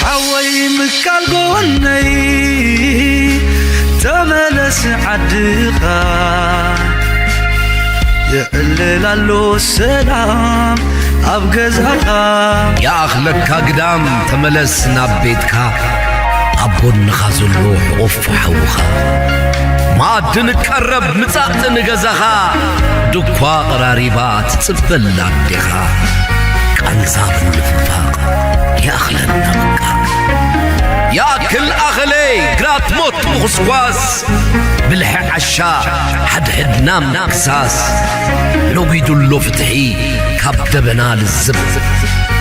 ሓወይ ምካል ጎነይ ተመለስ ዓድኻ፣ የዕልል ኣሎ ሰላም ኣብ ገዛኻ። ይኣኽለካ ግዳም ተመለስ ናብ ቤትካ፣ ኣብ ጎንኻ ዘሎ ሕቑፍ ሓውኻ። መኣዲ ንቀረብ ምጻእ ንገዛኻ፣ ድኳ ቀራሪባ ትጽበላ ኣዴኻ። ቃንዛ ምንፍፋቕ ይኣኽለና በቃ። ይኣክል ኣኸለይ ግራት ሞት ምኹስኳስ፣ ብልሒ ዓሻ ሓድሕድና ምክሳስ። ነጒዱሎ ፍትሒ ካብ ደበና ልዝብ፣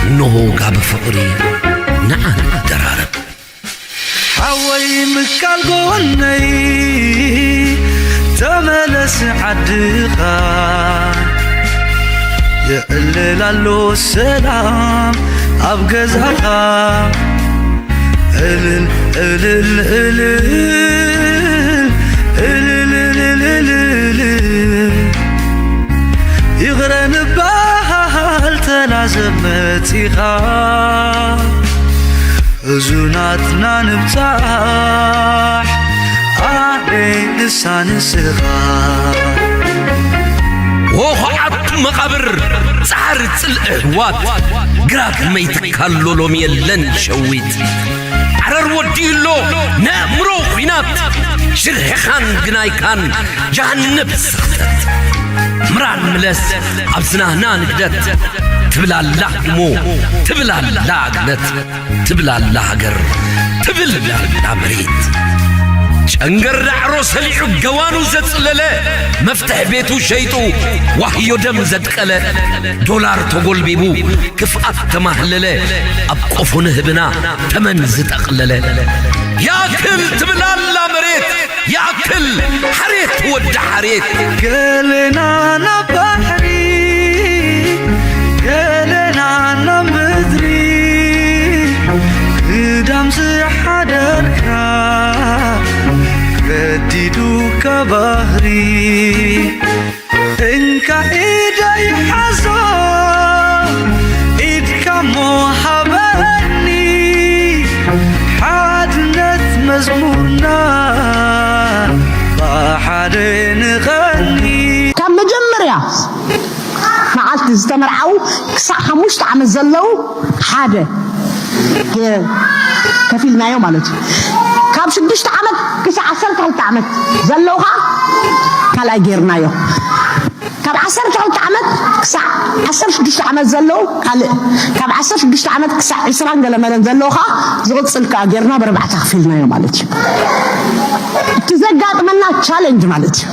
እንሆ ጋቢ ፍቕሪ ንዓ ንደራረብ። ሓወይ ምካል ጎነይ ተመለስ ዓድኻ፣ የዕልል ኣሎ ሰላም ኣብ ገዛኻ። እልል እልል እልል እልል እልል እልል፣ ይቕረ ንበሃል ተላዘብ መጺኻ። ሕዙናትና ንብጻሕ ኣበይ ንሳ ንስኻ። ሆኾዓት መቓብር ጻዕሪ ጽልኢ ኣሕዋት፣ ግራት መይትካሎ ሎሚ የለን ሸዊት። ዓረር ወዲኡሎ ነእምሮ ኲናት፣ ሽርሕኻን ግናይካን ጀሃነብ ስኽተት። ምራን ምለስ ኣብ ዝናህና ንግደት፣ ትብል ኣላ ህድሞ፣ ትብል ኣላ ግነት። ትብል ኣላ ሃገር፣ ትብል ኣላ መሬት። ጨንገር ዳዕሮ ሰሊዑ ገዋኑ ዘጽለለ፣ መፍትሕ ቤቱ ሸይጡ ዋህዮ ደም ዘድቀለ፣ ዶላር ተጎልቢቡ ክፍኣት ተማህለለ፣ ኣብ ቆፎ ንህብና ተመን ዝጠቕለለ። ያክል ትብል ኣላ መሬት፣ ያክል ሓሬት ወዲ ሓሬት። ገለና ናብ ባሕሪ፣ ገለና ናብ ምድሪ፣ ግዳም ዝሓደርካ ገዲዱካ ባህሪ። እንካ ኢደይ ሓዞ፣ ኢድካ እሞ ሃበኒ፣ ሓድነት መዝሙርና ብሓደ ንቐኒ። ካብ መጀመርያ መዓልቲ ዝተመርዓዉ ክሳዕ ሓሙሽተ ዓመት ዘለዉ ሓደ ገ-፣ ከፊልናዮ ማለት እዩ። ካብ ሽዱሽተ ዓመት ክሳዕ ዓሰርተ ክልተ ዓመት ዘለዉ ኸዓ ካልኣይ ጌርናዮ። ካብ ዓሰርተ ክልተ ዓመት ክሳዕ ዓሰርተ ሽዱሽተ ዓመት ዘለዉ ካልእ፣ ካብ ዓሰርተ ሽዱሽተ ዓመት ክሳዕ ዕስራን ገለ መለን ዘለዉ ኸዓ ዝቕጽል ከኣ ጌርና ብርባዕተ ከፊልናዮ ማለት እዩ። እቲ ዘጋጥመና ቻሌንጅ ማለት እዩ።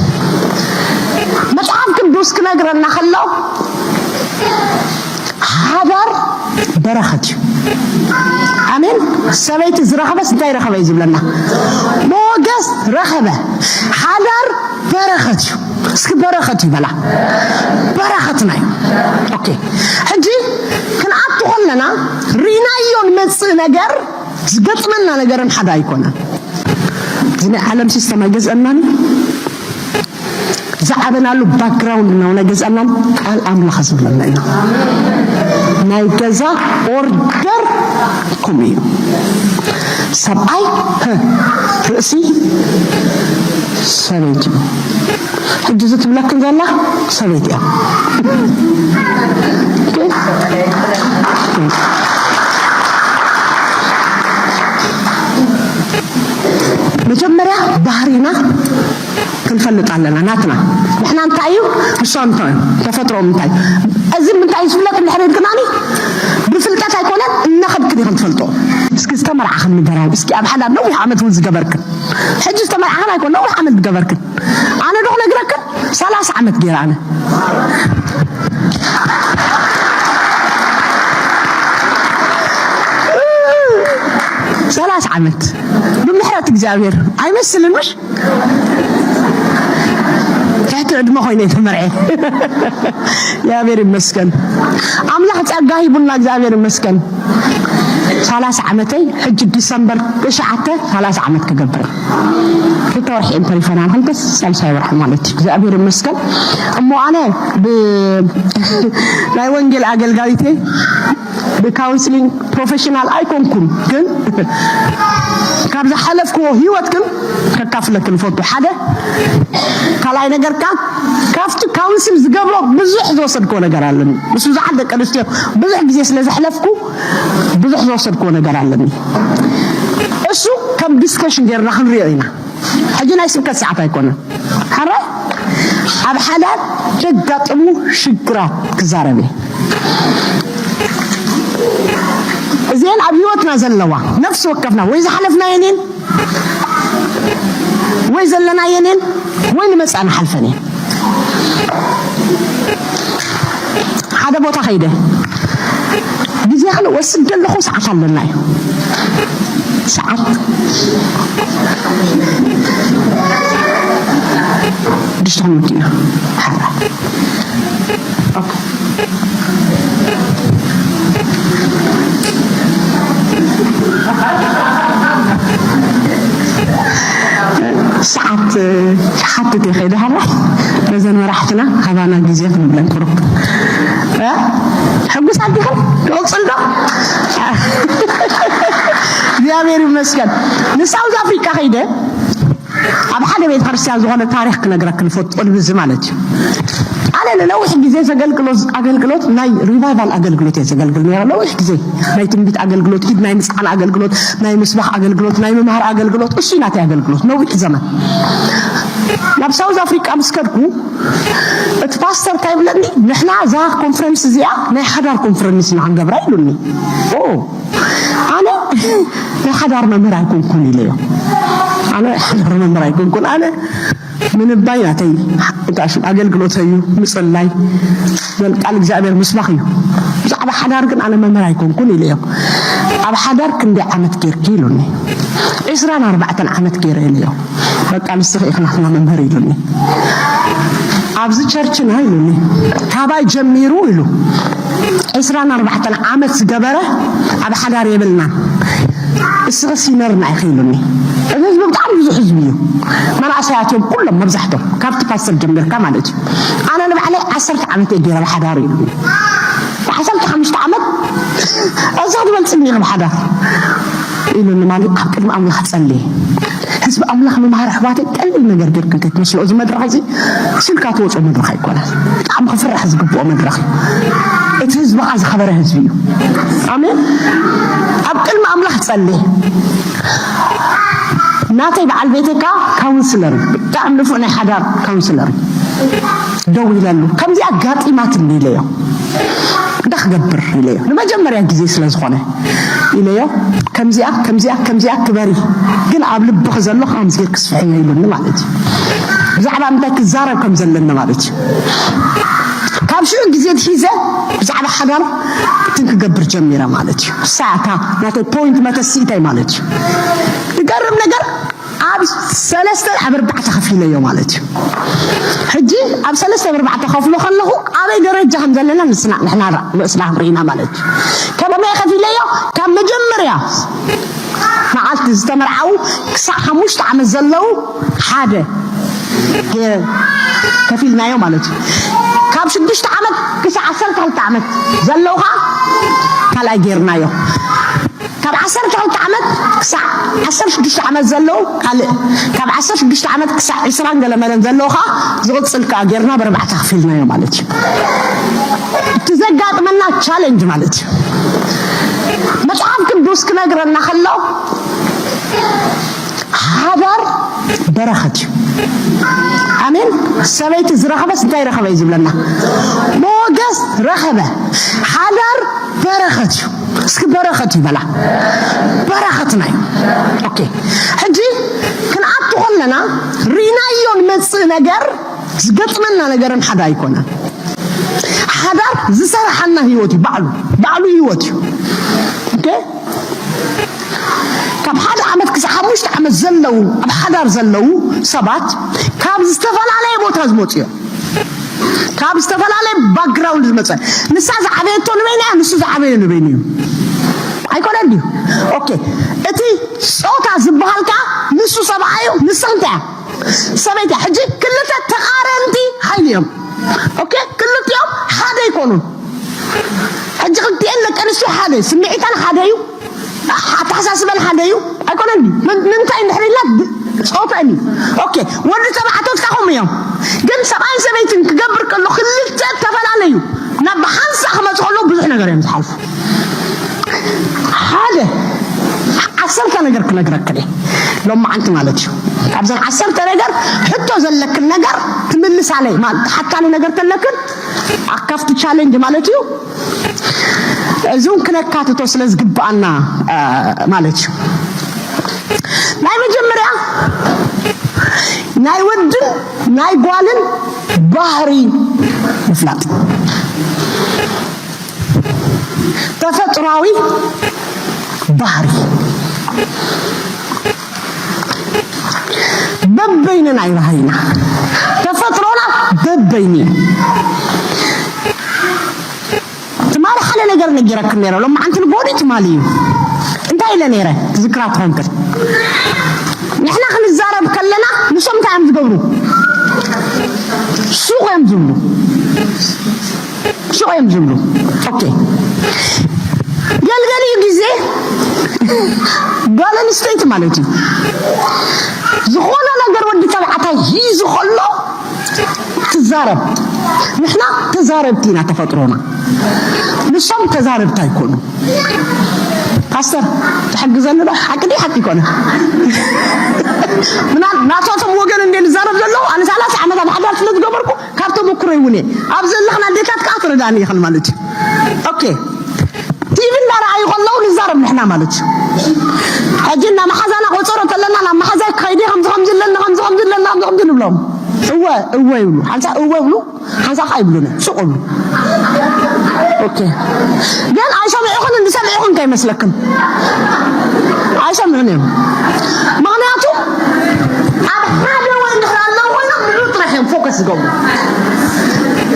መጽሓፍ ቅዱስ ክነግረና ከሎ ሓዳር በረኸት እዩ። ኣሜን። ሰበይቲ ዝረኸበስ እንታይ ረኸበ እዩ ዝብለና? ሞገስ ረኸበ። ሓዳር በረኸት እዩ። እስኪ በረኸት እዩ በላ። በረኸትና እዩ። ኦኬ። ሕጂ ክንኣቱ ከለና ርኢናዮ ንመጽእ ነገር ዝገጥመና ነገርን ሓደ ኣይኮነን። እዚ ናይ ዓለም ሲስተም ኣይገዝአናን እዩ። ዝዓበናሉ ባክግራውንድ ነው ናይ ገዛእናን ቃል ኣምላኽ ዝብለና ኢና። ናይ ገዛ ኦርደር ከምኡ እዩ። ሰብኣይ ህ፣ ርእሲ ሰበይቲ። ሕጂ እዚ ትብለክን ዘላ ሰበይቲ እያ። መጀመርያ ባህሪና ክንፈልጥ ኣለና። ናትና ንሕና እንታይ እዩ፣ ንሶም እንታይ እዩ፣ ተፈጥሮኦም እንታይ እዩ። እዚ ምንታይ እዩ ዝፍለጥ እንድሕር ኢልክናኒ፣ ብፍልጠት ኣይኮነን፣ እናኸድክን ኢኽን ትፈልጦ። እስኪ ዝተመርዓኽን ንገራኒ እስኪ፣ ኣብ ሓዳር ነዊሕ ዓመት እውን ዝገበርክን። ሕጂ ዝተመርዓኽን ኣይኮን፣ ነዊሕ ዓመት ዝገበርክን። ኣነ ዶ ክነግረክን? ሰላሳ ዓመት ገይረ ኣነ። ሰላሳ ዓመት ብምሕረት እግዚኣብሔር ኣይመስልን፣ ምሽ? ትሕቲ ዕድመ ኮይነ ተመርዐ። እግዚኣብሔር ይመስገን። ኣምላኽ ጸጋ ሂቡና፣ እግዚኣብሔር ይመስገን። ሰላሳ ዓመተይ ሕጂ ዲሰምበር ትሽዓተ ሰላሳ ዓመት ክገብር። ክልተ ወርሒ እየን ተሪፈና፣ ክልተ ሳልሳይ ወርሒ ማለት እዩ። እግዚኣብሔር ይመስገን። እሞ ኣነ ብ ናይ ወንጌል ኣገልጋሊቴ ብካውንስሊንግ ፕሮፌሽናል ኣይኮንኩም፣ ግን ካብ ዝሓለፍክዎ ህይወት ግን ከካፍለክ ንፈቱ። ሓደ ካልኣይ ነገርካ ካብቲ ካውንስል ዝገብሮ ብዙሕ ዝወሰድክዎ ነገር ኣለኒ። ምስ ብዙሓት ደቂ ኣንስትዮ ብዙሕ ግዜ ስለ ዘሕለፍኩ ብዙሕ ዝወሰድክዎ ነገር ኣለኒ። እሱ ከም ዲስከሽን ጌርና ክንሪኦ ኢና። ሕጂ ናይ ስብከት ሰዓት ኣይኮነን። ሕራይ ኣብ ሓዳር ዘጋጥሙ ሽግራት ክዛረብ እየ። እዚአን ኣብ ህይወትና ዘለዋ ነፍሲ ወከፍና ወይ ዝሓለፍናየን እየን ወይ ዘለናየን እየን ወይ ንመጻ ንሓልፈን እየን። ሓደ ቦታ ከይደ ግዜ ክንወስድ ዘለኹ ሰዓት ኣለና እዩ። ሰዓት ድሽተ ክንወድ ኢና። ሓራ ኦኬ። ሰዓት ክሓትት እየ ከይደ ሃላ ነዘን መራሕትና ሃባና ግዜ ክንብለን ቁሩብ። እ? ሕጉሳት ዲኹም? ክቕጽል ዶ? እግዚኣብሔር ይመስገን። ንሳውዝ ኣፍሪቃ ከይደ ኣብ ሓደ ቤተ ክርስቲያን ዝኾነ ታሪኽ ክነግረክ ንፈቱ ቅድሚ እዚ ማለት እዩ። ኣነ ንነዊሕ ግዜ ዘገልግሎ ኣገልግሎት ናይ ሪቫይቫል ኣገልግሎት እየ ዘገልግል ነይረ። ነዊሕ ግዜ ናይ ትንቢት ኣገልግሎት፣ ኢድ ናይ ምጽዓን ኣገልግሎት፣ ናይ ምስባኽ ኣገልግሎት፣ ናይ ምምሃር ኣገልግሎት፣ እሱ እዩ ናተይ ኣገልግሎት ነዊሕ ዘመን። ናብ ሳውዝ ኣፍሪቃ ምስ ከድኩ እቲ ፓስተር እንታይ ይብለኒ፣ ንሕና እዛ ኮንፈረንስ እዚኣ ናይ ሓዳር ኮንፈረንስ ኢና ክንገብራ ኢሉኒ። ኦ ኣነ ናይ ሓዳር መምህር ኣይኮንኩን ኢለዮ። ኣነ ናይ ሓዳር መምህር ኣይኮንኩን። ኣነ ምንባይ ናተይ እንታይ ሽም ኣገልግሎት እዩ፣ ምጽላይ፣ ቃል እግዚኣብሔር ምስባኽ እዩ። ብዛዕባ ሓዳር ግን ኣነ መምህር ኣይኮንኩን ኢለዮ። ኣብ ሓዳር ክንደይ ዓመት ጌርኪ ኢሉኒ። ዕስራን ኣርባዕተን ዓመት ገይረ ኢለዮ። በቃ ንስኺ ኢኺ ናትና መምህር ኢሉኒ። ኣብዚ ቸርችና ኢሉኒ ካባይ ጀሚሩ ኢሉ ዕስራን ኣርባዕተን ዓመት ዝገበረ ኣብ ሓዳር የብልናን። እስኺ ሲነርና ኢኺ ኢሉኒ። እዚ ህዝቢ ብጣዕሚ ብዙሕ ህዝቢ እዩ። መናእሰያት እዮም ኩሎም መብዛሕቶም ካብቲ ፓስተር ጀሚርካ ማለት እዩ። ኣነ ንባዕለይ ዓሰርተ ዓመት እየ ገይረ ብሓዳር ኢሉኒ። ዓሰርተ ሓሙሽተ ዓመት እዛ ትበልፅኒ ኢኺ ብሓዳር ኢሉኒ ማለት ኣብ ቅድሚ ኣምላኽ ጸልየ። ህዝቢ ኣምላኽ ምምሃር ኣሕዋተይ ቀሊል ነገር ጌርክን ከይትመስሎ። እዚ መድረኽ እዚ ስልካ ትወፅኦ መድረኽ ኣይኮነን። ብጣዕሚ ክፍራሕ ዝግብኦ መድረኽ እዩ። እቲ ህዝቢ ከዓ ዝኸበረ ህዝቢ እዩ። ኣሜን። ኣብ ቅድሚ ኣምላኽ ጸልየ። ናተይ በዓል ቤተይ ከዓ ካውንስለር እዩ። ብጣዕሚ ንፉዕ ናይ ሓዳር ካውንስለር እዩ። ደው ኢለሉ ከምዚ ኣጋጢማትኒ ኢለዮ። እንታይ ክገብር ኢለዮ ንመጀመርያ ግዜ ስለ ዝኾነ ኢለዮ። ከምዚኣ ከምዚኣ ከምዚኣ ክበሪ ግን ኣብ ልብኺ ዘሎ ከምዚ ጌርኪ ስፍሕዮ ኢሉኒ ማለት እዩ። ብዛዕባ ምንታይ ክዛረብ ከም ዘለኒ ማለት እዩ። ካብ ሽዑ ግዜ ትሒዘ ብዛዕባ ሓዳር እንትን ክገብር ጀሚረ ማለት እዩ። ሳዕታ ናተይ ፖይንት መተሲኢታይ ማለት እዩ። ዝገርም ነገር ኣብ ሰለስተ ኣብ ኣርባዕተ ከፊለዮ ማለት እዩ። ሕጂ ኣብ ሰለስተ ኣብ ኣርባዕተ ከፍሎ ከለኹ ኣበይ ደረጃ ከም ዘለና ንስና ንሕና ርእስና ክንርኢና ማለት እዩ። ከመይ ከፊለዮ ካብ መጀመርያ መዓልቲ ዝተመርዓው ክሳዕ ሓሙሽተ ዓመት ዘለዉ ሓደ ገ- ከፊልናዮ ማለት እዩ። ካብ ሽዱሽተ ዓመት ክሳዕ ዓሰርተ ክልተ ዓመት ዘለዉ ከዓ ካልኣይ ገይርናዮ። ካብ ዓሰርተ ክልተ ዓመት ክሳዕ ዓሰርተ ሽዱሽተ ዓመት ዘለዉ ካልእ፣ ካብ ዓሰርተ ሽዱሽተ ዓመት ክሳዕ ዕስራን ገለ መለን ዘለዉ ከዓ ዝቕፅል ከዓ ጌርና ብርባዕተ ከፊልናዮ ማለት እዩ። እቲ ዘጋጥመና ቻሌንጅ ማለት እዩ። መፅሓፍ ቅዱስ ክነግረና ከሎ ሓዳር በረኸት እዩ። ኣሜን። ሰበይቲ ዝረኸበስ እንታይ ረኸበ እዩ ዝብለና? ሞገስ ረኸበ። ሓዳር በረኸት እዩ። እስኪ በረኸት እዩ በላ። በረኸትና እዩ። ኦኬ። ሕጂ ክንኣቱ ከለና ርኢናዮ ንመጽእ ነገር ዝገጥመና ነገርን ሓደ ኣይኮነን። ሓዳር ዝሰርሓና ህይወት እዩ። ባዕሉ ባዕሉ ህይወት እዩ። ኦኬ። ካብ ሓደ ዓመት ክሳብ ሓሙሽተ ዓመት ዘለዉ ኣብ ሓዳር ዘለዉ ሰባት ካብ ዝተፈላለየ ቦታ ዝመፁ እዮም። ካብ ዝተፈላለየ ባክግራውንድ ዝመፀ ንሳ ዝዓበየቶ ንበይና እያ፣ ንሱ ዝዓበየ ንበይኑ እዩ። ኣይኮነን ድዩ? ኦኬ፣ እቲ ጾታ ዝበሃል ከኣ ንሱ ሰብኣይ እዩ፣ ንሳ እንታይ እያ? ሰበይቲ እያ። ሕጂ ክልተ ተቓረንቲ ሓይሊ እዮም። ኦኬ፣ ክልቲኦም ሓደ ኣይኮኑን። ሕጂ ክልቲኤን ደቂ ኣንስትዮ ሓደ፣ ስምዒተን ሓደ እዩ፣ ኣተሓሳስበን ሓደ እዩ። ኣይኮነን ድዩ? ምን-፣ ንምንታይ እንድሕር ኢልና ድ-፣ ጾተን እዩ። ኦኬ፣ ወዲ ተባዕቶትካ ከምኡ እዮም። ግን ሰብኣይን ሰበይትን ክገብር ከሎ ክልተ ተፈላለዩ ናብ ሓንሳእ ክመጹ ከለዉ ብዙሕ ነገር እዮም ዝሓልፉ። ሓደ ዓሰርተ ነገር ክነግረክን እየ ሎማዓንቲ ማለት እዩ። ካብዘን ዓሰርተ ነገር ሕቶ ዘለክን ነገር ትምልሳለይ ማለት ሓታኒ ነገር ተለክን ኣካፍቲ ቻሌንጅ ማለት እዩ። እዚ እውን ክነካትቶ ስለ ዝግብኣና፣ እ፣ ማለት እዩ። ናይ መጀመርያ ናይ ወድን ናይ ጓልን ባህሪ ምፍላጥ። ተፈጥሯዊ ባህሪ በበይንና እዩ ባህሪና። ተፈጥሮና በበይኑ እዩ። ትማሊ ሓደ ነገር ነጊረክን ነይረ። ሎማዓንቲ ንጎኒ ትማሊ እዩ። እንታይ ኢለ ነይረ? ትዝክራ ትኾንክን። ንሕና ክንዛረብ ከለና ንሶም እንታይ እዮም ዝገብሩ? ሱቕ እዮም ዝብሉ። ሱቕ እዮም ዝብሉ። ኦኬ። ገልገሊኡ ግዜ ጓል ኣንስተይቲ ማለት እዩ። ዝኾነ ነገር ወዲ ተባዕታይ ሒዙ ከሎ ትዛረብ። ንሕና ተዛረብቲ ኢና ተፈጥሮና። ንሶም ተዛረብቲ ኣይኮኑ። ፓስተር፣ ትሕግዘኒ ዶ? ሓቂ ድዩ ሓቂ ይኮነ? ምናል ናቶቶም ወገን እንደ ንዛረብ ዘለዉ፣ ኣነ ሰላሳ ዓመት ኣብ ሓዳር ስለ ዝገበርኩ፣ ካብ ተመኩሮ ይውን እየ። ኣብ ዘለኽና ኣዴታት ከኣ ትረዳእኒ ኢኽን ማለት እዩ። ኦኬ። ቲቪ እንዳረኣዩ ከለዉ ንዛረብ ንሕና ማለት እዩ። ሕጂ እና መሓዛና ቆጸሮ ተለና ናብ መሓዛይ ክኸይድ እየ፣ ከምዚ ከምዚ ኣለና፣ ከምዚ ከምዚ ኣለና፣ ከምዚ ከምዚ ንብሎም። እወ፣ እወ ይብሉ። ሓንሳእ እወ ይብሉ፣ ሓንሳእ ከዓ ይብሉና። ሱቕ ይብሉ። ኦኬ። ግን ኣይሰምዑኽን፣ እንዲ ሰምዑኽን ከይመስለክን። ኣይሰምዑን እዮም። ምኽንያቱ ኣብ ሓደ ወይ እንድሕር ኣለዉ ኮይኖም ንዑ ጥራሕ እዮም ፎከስ ዝገብሩ።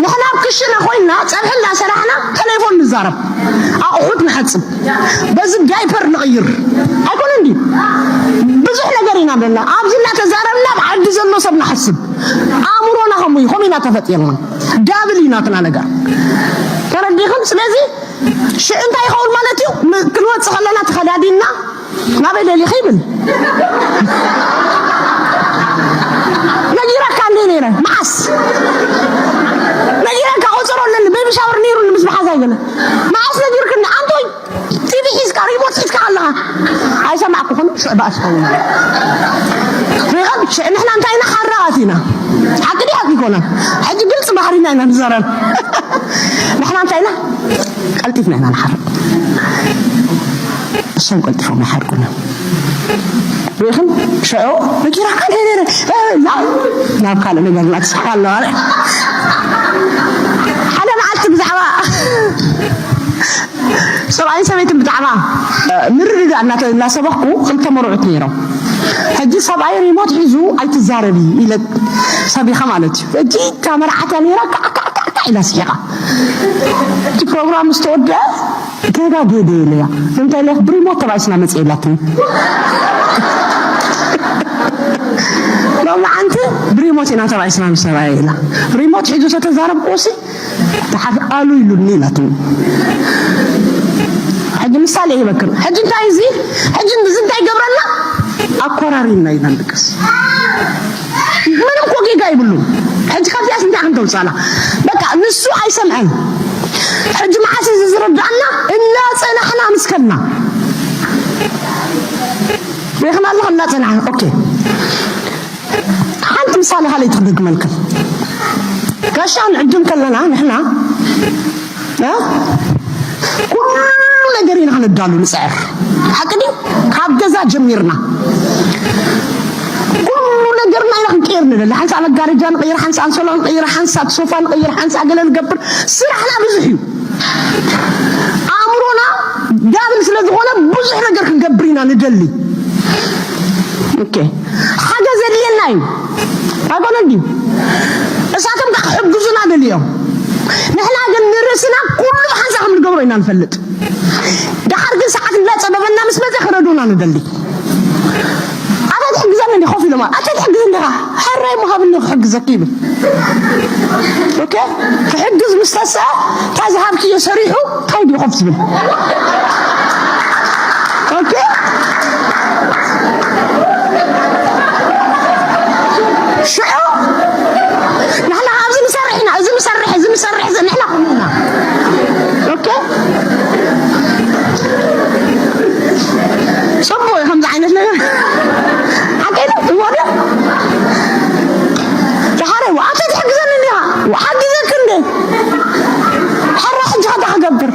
ንሕና ኣብ ክሽነ ኮይንና ጸብሒ እንዳሰራሕና ተሌፎን ንዛረብ፣ ኣቑሑት ንሓጽብ፣ በዚ ዳይፐር ንቕይር። ኣይኮነን ድዩ? ብዙሕ ነገር ኢና ዘለና። ኣብዚ እናተዛረብና ኣብ ዓዲ ዘሎ ሰብ ንሓስብ። ኣእምሮና ከምኡ እዩ፣ ከምኡ ኢና ተፈጢርና። ዳብል እዩ ናትና ነገር። ተረዲኽን? ስለዚ ሽዑ እንታይ ይኸውን ማለት እዩ? ን-፣ ክንወጽእ ከለና ተኸዳዲንና ናበይ ደሊኺ ይብል። ነጊረካ እንዴ ነይረ? መዓስ? ነጊረካ ቆጸሮ ኣለኒ። ቤቢ ሻወር ነይሩኒ ምስ መሓዛይ ገለ። መዓስ ነጊርክኒ? ኣንቶይ ቲቪ ሒዝካ፣ ሪሞት ሒዝካ ኣለኻ። ኣይሰማዕኩኹን፣ ሽዑ ባእሲ ኸውን። ሪኢኻ? ሽዑ ንሕና እንታይ ኢና? ሓራቓት ኢና። ሓቂ ድዩ ሓቂ ይኮና? ሕጂ ግልጺ ባህሪና ኢና ንዛረብ። ንሕና እንታይ ኢና? ቀልጢፍና ኢና ንሓርቕ። እሶም ቀልጢፎም ይሓርቁና። ርኢኽን? ሽዑ ነጊራካ ነይረ፣ እ፣ ናብ፣ ናብ ካልእ ነገር እናተስሓ ኣለዋ። ሓደ መዓልቲ ብዛዕባ ሰብኣይን ሰበይትን ብዛዕባ፣ እ፣ ምርድዳእ እናተ-፣ እናሰበኽኩ ክልተ መርዑት ነይሮም። ሕጂ ሰብኣይ ሪሞት ሒዙ ኣይትዛረቢ ኢለ ሰቢኻ ማለት እዩ። ሕጂ እታ መርዓት እያ ነይራ፣ ካዕ፣ ካዕ፣ ካዕ፣ ካዕ ኢላ ስሒቓ። እቲ ፕሮግራም ምስ ተወድአ፣ ተጋጌደ ኢለያ። እንታይ ኢለ? ብሪሞት ተባኢስና መጽእ ኢላትኒ። ሎማዓንቲ ብሪሞት ኢና ተባኢስና ምስ ሰብኣየ ኢላ። ሪሞት ሒዙ ተተዛረብኩሲ፣ ደሓር ኣሉ ኢሉኒ ኢላትኒ። ሕጂ ምሳሌ ይህበክን። ሕጂ እንታይ እዚ? ሕጂ እዚ እንታይ ይገብረና? ኣኮራሪና ኢና ንድቅስ። ምንም እኮ ጌጋ ይብሉን። ሕጂ ካብዚኣስ እንታይ ክንተውጻላ? በቃ ንሱ ኣይሰምዐን። ሕጂ መዓስ እዚ ዝረዳእና? እናጸናሕና ምስ ከድና። ርኢኽና ኣለኹ እናጸናሕና። ኦኬ። ሓንቲ ምሳሌ ካልኣይቲ ክድግመልክን። ጋሻ ንዕድም ከለና ንሕና፣ እ? ኩሉ ነገር ኢና ክነዳሉ ንጽዕር። ሓቂ ድዩ? ካብ ገዛ ጀሚርና። ኩሉ ነገርና ኢና ክንቅይር ንደሊ። ሓንሳእ መጋረጃ ንቕይር፣ ሓንሳእ ኣንሶላ ንቕይር፣ ሓንሳእ ሶፋ ንቕይር፣ ሓንሳእ ገለ ንገብር። ስራሕና ብዙሕ እዩ። ኣእምሮና ዳብል ስለ ዝኾነ ብዙሕ ነገር ክንገብር ኢና ንደሊ። ኦኬ። ሓገዝ የድልየና እዩ። ኣይኮነን ድዩ? እሳቶም ከኣ ክሕግዙና ደልዮም። ንሕና ግን ንርእስና ኩሉ ብሓንሳእ ከም ንገብሮ ኢና ንፈልጥ። ደሓር ግን ሰዓት እንዳጸበበና ምስ መጸ ክረዱና ንደሊ። ኣታ ትሕግዘኒ እንዲ ኮፍ ኢሎም፣ ኣታ ትሕግዝ እንዲኻ፣ ሕራይ ምሃብኒ ክሕግዘኪ ይብል። ኦኬ? ክሕግዝ ምስ ተስአ፣ እታ ዝሃብክዮ ሰሪሑ፣ እንታይ ድዩ ኮፍ ዝብል? ኦኬ? ሽዑ፣ ንሕና ኣብዚ ንሰርሕ ኢና፣ እዚ ንሰርሕ፣ እዚ ንሰርሕ፣ እዚ ንሕና ከምኡ ኢና። ኦኬ? ጽቡቕ እዩ ከምዚ ዓይነት ነገር። ሓቀይ ነው፣ እዎ ድዩ? ደሓረ፣ ወኣተ ትሕግዘኒ እንዲኻ? ወሓግዘክ እንዴ? ሕራ ሕጂ ኸታ ክገብር።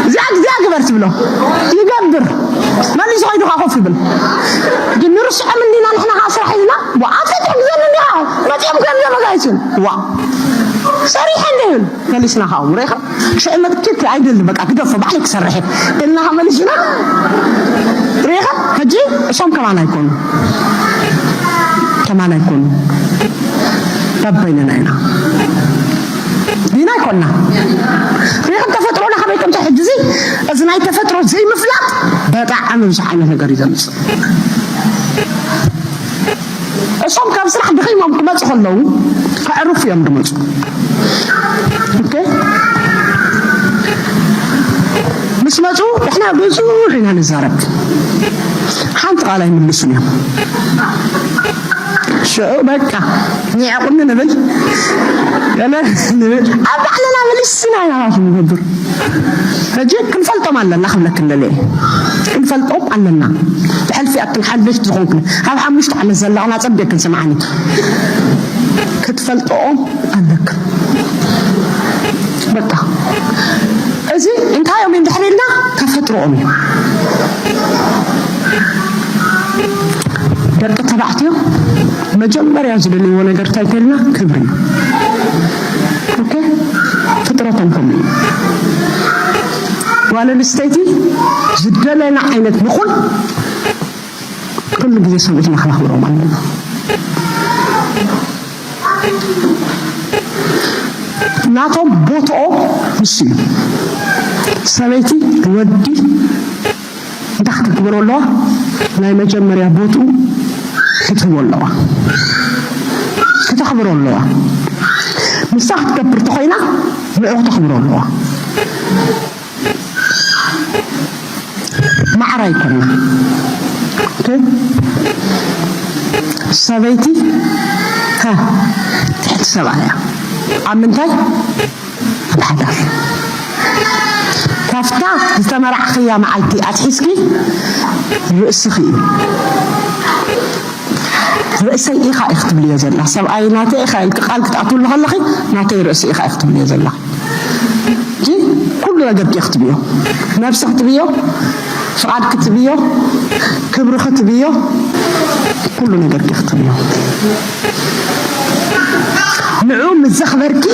እዚኣ፣ እዚኣ ግበር ትብሎ። ይገብር። መሊሱ ኸይዱ ኸዓ ኮፍ ይብል። ግን ንርስዖም እንዲና ንሕና ኸዓ ስራሕ ሒዝና፣ ወኣተ ትሕግዘኒ እንዲኻ? መጺኦም ክዮም ዘመጋይችን። ዋ። ሰሪሐ እንደ ይብል። መሊስና ኸዓ፣ ሪኢኻ? ሽዕመት ኪት ኣይደሊ፣ በቃ፣ ግደፎ፣ ባዕለይ ክሰርሕ እየ። ኢልና ኸዓ መሊስና። ሪኢኻ? ሕጂ እሶም ከማን ኣይኮኑ። ከማን ኣይኮኑ። በበይንና ኢና። ዲና ኣይኮና። ሪኢኻ? ተፈጥሮና ከመይ ከም ትሕጂ፣ እዚ፣ እዚ ናይ ተፈጥሮ ዘይምፍላጥ ብጣዕሚ ብዙሕ ዓይነት ነገር እዩ ዘምጽእ። እሶም ካብ ስራሕ ደኺሞም ክመጹ ከለዉ፣ ከዕርፉ እዮም ዝመጹ። ኦኬ? ምስ መጹ፣ ንሕና ብዙሕ ኢና ንዛረብ። ሓንቲ ቃል ኣይምልሱን እዮም። ሽዑ በቃ፣ ኒዕቑኒ ንብል። ገለ ንብል። ኣብ ባዕልና መሊስና ኢና ንገብር። ሕጂ ክንፈልጦም ኣለና ክብለክን ደልየ። ክንፈልጦም ኣለና። ብሕልፊ ኣክል ሓደሽቲ ዝኾንክን፣ ኣብ ሓሙሽተ ዓመት ዘለኽን ኣጸቢቕክን ስምዓኒ። ክትፈልጥኦም ኣለክን። በቃ። እዚ እንታይ እዮም እንድሕር ኢልና፣ ተፈጥሮኦም እዩ። ደቂ ተባዕትዮ መጀመርያ ዝደልይዎ ነገር እንታይ እንተልና፣ ክብሪ እዩ። ኦኬ? ፍጥረቶም ከምኡ እዩ። ጓል ኣንስተይቲ ዝደለና ዓይነት ንኹን፣ ኩሉ ግዜ ሰብኡትና ክነኽብሮም ኣለና። ናቶም ቦትኦም ንሱ እዩ። ሰበይቲ፣ ወዲ፣ እንታይ ክትግበሮ ኣለዋ? ናይ መጀመርያ ቦትኡ ክትህቦ ኣለዋ። ክተኽብሮ ኣለዋ። ንሳ ክትገብር ተኾይና፣ ንዑ ክተኽብሮ ኣለዋ። ማዕረ ኣይኮና። ኦኬ? ሰበይቲ፣ ሃ፣ ትሕቲ ሰብኣያ። ኣብ ምንታይ? ኣብ ሓዳር። ካብታ ዝተመራዕኽያ መዓልቲ ኣትሒዝኪ ርእስኺ እዩ። ርእሰይ ኢኻ ኢኺ ትብልዮ ዘላ። ሰብኣይ ናተይ ኢኻ ኢልኪ ቃል ክትኣትውሉ ከለኺ፣ ናተይ ርእሲ ኢኻ ኢኺ ትብልዮ ዘላ። እንጂ ኩሉ ነገርኪ ክትብዮ፣ ነብሲ ክትብዮ፣ ፍቓድ ክትብዮ፣ ክብሪ ክትብዮ፣ ኩሉ ነገርኪ ክትብዮ። ንዑ ምስ ዘኽበርኪ፣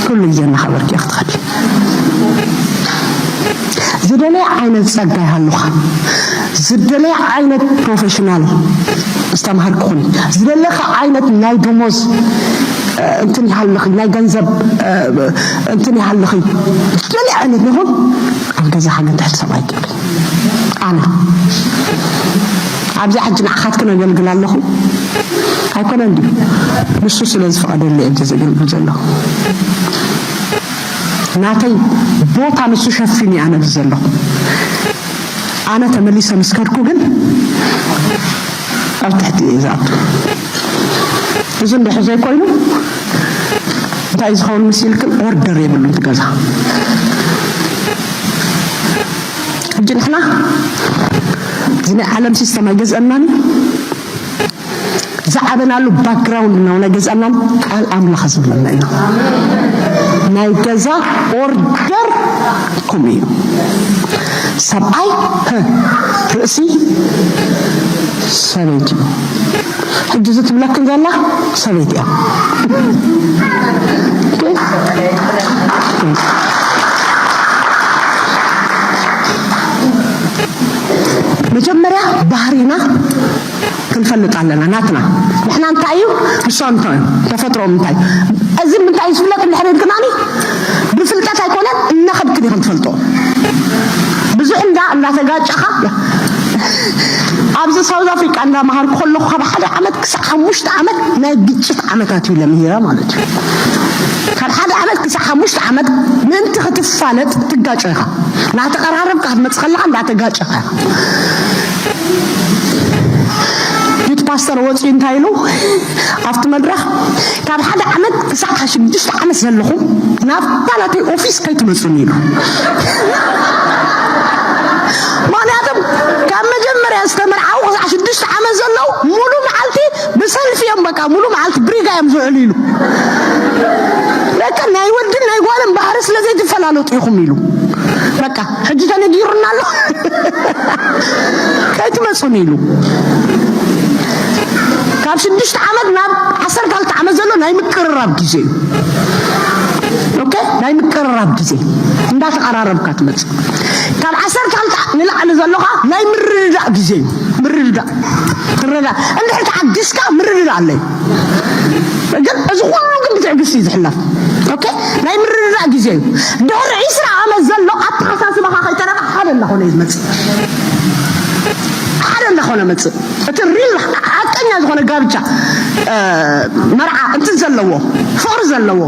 ኩሉ ግዜ እናኸበርኪ ክትኸዲ። ዝደለየ ዓይነት ጸጋ ይሃሉኻ፣ ዝደለየ ዓይነት ፕሮፌሽናል ዝተማሃርኩ ኩኒ፣ ዝደለኻ ዓይነት ናይ ደሞዝ፣ እ፣ እንትን ይሃልኺ፣ ናይ ገንዘብ፣ እ፣ እንትን ይሃልኺ፣ ዝደለየ ዓይነት ይኹን፣ ኣብ ገዛኻ ግን ትሕቲ ሰብኣይ ትብል። ኣነ ኣብዚኣ ሕጂ ንዓኻትክን ኣገልግል ኣለኹ። ኣይኮነን ድዩ? ንሱ ስለ ዝፈቐደለይ እየ ዘገልግል ዘለኹ። ናተይ ቦታ ንሱ ሸፊኑ እየ ኣነ ኣብዚ ዘለኹ። ኣነ ተመሊሰ ምስ ከድኩ ግን ኣብ ትሕቲ እየ ዝኣቱ። እዚ እንድሕር ዘይኮይኑ እንታይ ዝኸውን ምስ ኢልክን ኦርደር የብሉን እቲ ገዛ። ሕጂ ንሕና እዚ ናይ ዓለም ሲስተም ኣይገዝአናን እዩ። ዝዓበናሉ ባክግራውንድ ነው ናይ ገዛእናን ቃል ኣምላኽ ዝብለና ኢና። ናይ ገዛ ኦርደር ኩም እዩ። ሰብኣይ፣ ህ፣ ርእሲ ሰበይቲ እዩ። ሕጂ እዚ ትብለክን ዘላ ሰበይቲ እያ። መጀመርያ ባህሪና ክንፈልጥ ኣለና። ናትና ንሕና እንታይ እዩ፣ ንሶም እንታይ እዩ፣ ተፈጥሮኦም እንታይ እዩ። እዚ ምንታይ እዩ ዝፍለጥ እንድሕር ኢልክናኒ፣ ብፍልጠት ኣይኮነን፣ እናኸድክን ኢኽን ትፈልጦ። ብዙሕ እንዳ እንዳተጋጨኻ ኣብዚ ሳውዝ ኣፍሪቃ እንዳመሃርኩ ከለኹ ካብ ሓደ ዓመት ክሳብ ሓሙሽተ ዓመት ናይ ግጭት ዓመታት እዩ ለምሂረ ማለት እዩ። ካብ ሓደ ዓመት ክሳብ ሓሙሽተ ዓመት ምእንቲ ክትፋለጥ ትጋጨ ኢኻ። እናተቐራረብካ ክትመጽእ ከለኻ እንዳተጋጨኻ ኢኻ። ዩት ፓስተር ወፂኡ እንታይ ኢሉ ኣብቲ መድረኽ፣ ካብ ሓደ ዓመት ክሳብ ሽዱሽተ ዓመት ዘለኹም ናብታ ናተይ ኦፊስ ከይትመፁኒ ኢሉ። ምክንያቱም ካብ መጀመርያ ዝተመርዓው ክሳብ ሽዱሽተ ዓመት ዘለዉ ሙሉ መዓልቲ ብሰልፊ እዮም፣ በቃ ሙሉ መዓልቲ ብሪጋ እዮም ዝውዕሉ ኢሉ። በቃ ናይ ወድን ናይ ጓልን ባህሪ ስለ ዘይትፈላለጡ ኢኹም ኢሉ። በቃ ሕጂ ተነጊሩና ኣሎ። ከይትመፁን ኢሉ። ካብ ሽዱሽተ ዓመት ናብ ዓሰርተ ክልተ ዓመት ዘሎ ናይ ምቅርራብ ግዜ እዩ። ኦኬ፣ ናይ ምቅርራብ ግዜ፣ እንዳተቐራረብካ ትመፅእ። ካብ ዓሰርተ ክልተ ንላዕሊ ዘለኻ ናይ ምርድዳእ ግዜ እዩ። ምርድዳእ፣ ትረዳ፣ እንድሕር ተዓጊስካ ምርድዳእ ኣለዩ። ግን እዚ ኩሉ ግን ብትዕግስቲ እዩ ዝሕለፍ። ኦኬ፣ ናይ ምርድዳእ ግዜ እዩ። ድሕሪ ዒስራ ዓመት ዘሎ ኣተሓሳስባኻ ከይተረፈ ሓደ እንዳኾነ እዩ ዝመፅእ። ሓደ እንዳኾነ መፅእ። እቲ ሪል ሓቀኛ ዝኾነ ጋብቻ፣ እ፣ መርዓ እንትን ዘለዎ፣ ፍቕሪ ዘለዎ፣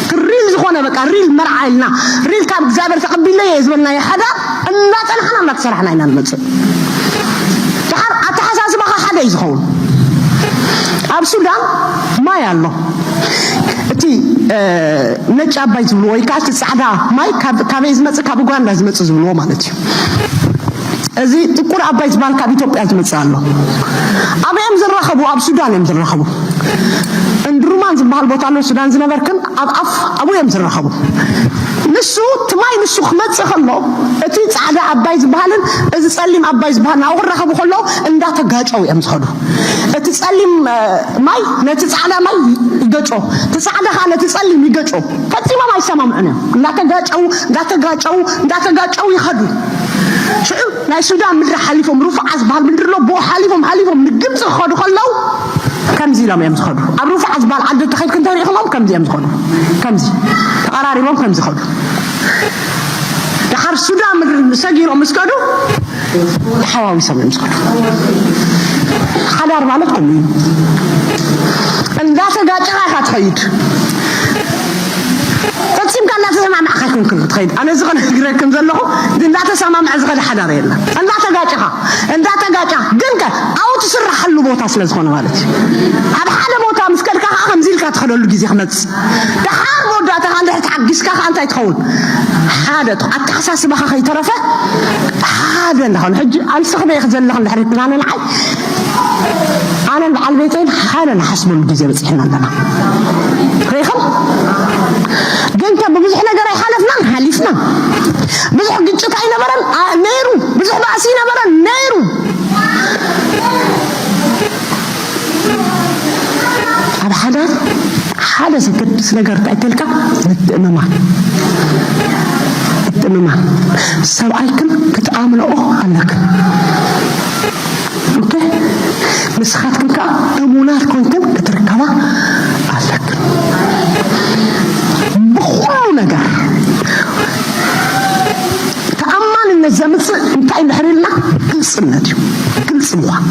እቲ ሪል ዝኾነ በቃ ሪል መርዓ ኢልና፣ ሪል ካብ እግዚኣብሔር ተቐቢለዮ እየ ዝበልናዮ ሓዳር እናጸናሕና እናተሰራሕና ኢና ንመጽእ። ደሓር ኣተሓሳስባኻ ሓደ እዩ ዝኸውን። ኣብ ሱዳን ማይ ኣሎ። እቲ፣ እ፣ ነጭ ኣባይ ዝብልዎ ወይ ከዓ እቲ ጻዕዳ ማይ ካብ፣ ካበይ ዝመጽእ? ካብ ኡጋንዳ ዝመጽእ ዝብልዎ ማለት እዩ። እዚ ጥቁር ኣባይ ዝበሃል ካብ ኢትዮጵያ ዝመጽእ ኣሎ። ኣበይ እዮም ዝራኸቡ? ኣብ ሱዳን እዮም ዝራኸቡ። እንድሩማን ዝበሃል ቦታ ኣሎ፣ ሱዳን ዝነበርክን ኣብ ኣፍ ኣብኡ እዮም ዝራኸቡ። ንሱ፣ እቲ ማይ ንሱ ክመጽእ ከሎ፣ እቲ ጻዕዳ ኣባይ ዝበሃልን እዚ ጸሊም ኣባይ ዝበሃል ናብኡ ክራኸቡ ከለዉ እንዳተጋጨው እዮም ዝኸዱ። እቲ ጸሊም፣ እ፣ ማይ ነቲ ጻዕዳ ማይ ይገጮ፣ እቲ ጻዕዳ ኸኣ ነቲ ጸሊም ይገጮ። ፈጺሞም ኣይሰማምዑን እዮም። እንዳተጋጨው፣ እንዳተጋጨው፣ እንዳተጋጨው ይኸዱ። ሽዑ ናይ ሱዳን ምድሪ ሓሊፎም፣ ሩፍዓ ዝበሃል ምድሪ ኣሎ፣ ብኡ ሓሊፎም፣ ሓሊፎም ንግብጺ ክኸዱ ከለዉ ከምዚ ኢሎም እዮም ዝኸዱ። ኣብ ሩፍዓ ዝበሃል ዓዲ እንተኸድኪ እንተሪእኽዎም ከምዚ እዮም ዝኸዱ። ከምዚ ተቐራሪቦም ከምዚ ይኸዱ። ደሓር ሱዳን ምድሪ ሰጊሮም ምስ ከዱ ተሓዋዊሶም እዮም ዝኸዱ። ሓዳር ማለት ከምኡ እዩ። እንዳተጋጨኻ ኢኻ ትኸይድ። ፈጺምካ እንዳተሰማማዕካ ኣይኮንክን ክትኸይድ። ኣነ እዚ ክነግረክን ዘለኹ፣ እንዳተሰማምዐ ዝኸደ ሓዳር የለን። እንዳተጋጨኻ፣ እንዳተጋጨኻ፣ ግን ከ ኣብኡ ትስራሓሉ ቦታ ስለ ዝኾነ ማለት እዩ። ኣብ ሓደ ቦታ ምስ ከድካ ከዓ ከምዚ ኢልካ ትኸደሉ ግዜ ክመጽእ። ደሓር መወዳእታኻ እንድሕር ተዓጊስካ ከዓ እንታይ ትኸውን? ሓደ ት-፣ ኣተሓሳስባኻ ከይተረፈ ሓደ እንዳኾነ። ሕጂ ኣንስኽበ ኢኽ ዘለኽ እንድሕር ትናነ ንዓይ ኣነን በዓል ቤተይን ሓደ ንሓስበሉ ግዜ በፂሕና ኣለና። ርኢኹም? ግን ከ ብብዙሕ ነገር ኣይሓለፍናን፣ ሓሊፍና። ብዙሕ ግጭት ኣይነበረን፣ ኣ-፣ ነይሩ። ብዙሕ ባእሲ ኣይነበረን፣ ነይሩ። ኣብ ሓዳር ሓደ ዘገድስ ነገር እንታይ ተልካ? ምትእምማን። ምትእምማን። ሰብኣይክን ክትኣምንኦ ኣለክን። ኦኬ? ንስኻትክን ከኣ እሙናት ኮይንክን ክትርከባ ኣለክን። ብኹሉ ነገር ተኣማንነት ዘምጽእ እንታይ እንድሕር ኢልና፣ ግልጽነት እዩ። ግልጽ ምዃን።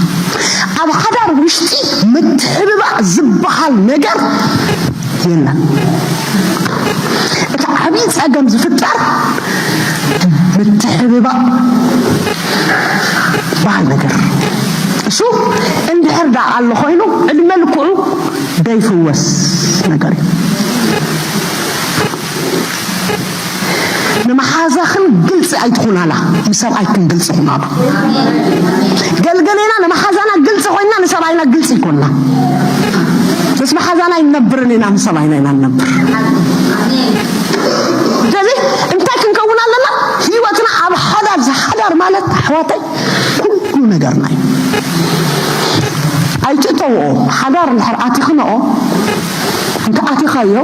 ኣብ ሓዳር ውሽጢ ምትሕብባእ ዝበሃል ነገር የለን። እቲ ዓብዪ ጸገም ዝፍጠር ምትሕብባእ በሃል ነገር እሱ እንድሕር ደኣ ኣሎ ኮይኑ ዕድመ ልክዑ ደይፍወስ ነገር እዩ። ንመሓዛኽን ግልፂ ኣይትኹናላ፣ ንሰብኣይክን ግልፂ ኩናሉ። ገልገሌና ንመሓዛና ግልፂ ኮይንና ንሰብኣይና ግልፂ ይኮንና። ምስ መሓዛና ኣይንነብርን ኢና፣ ምስ ሰብኣይና ኢና ንነብር። ስለዚ እንታይ ክንከውን ኣለና? ህይወትና ኣብ ሓዳር፣ ሓዳር ማለት ኣሕዋተይ ኩሉ ነገርና እዩ። ኣይትእተውኦ። ሓዳር እንድሕር ኣቲኽንኦ፣ እንተ ኣቲኻዮ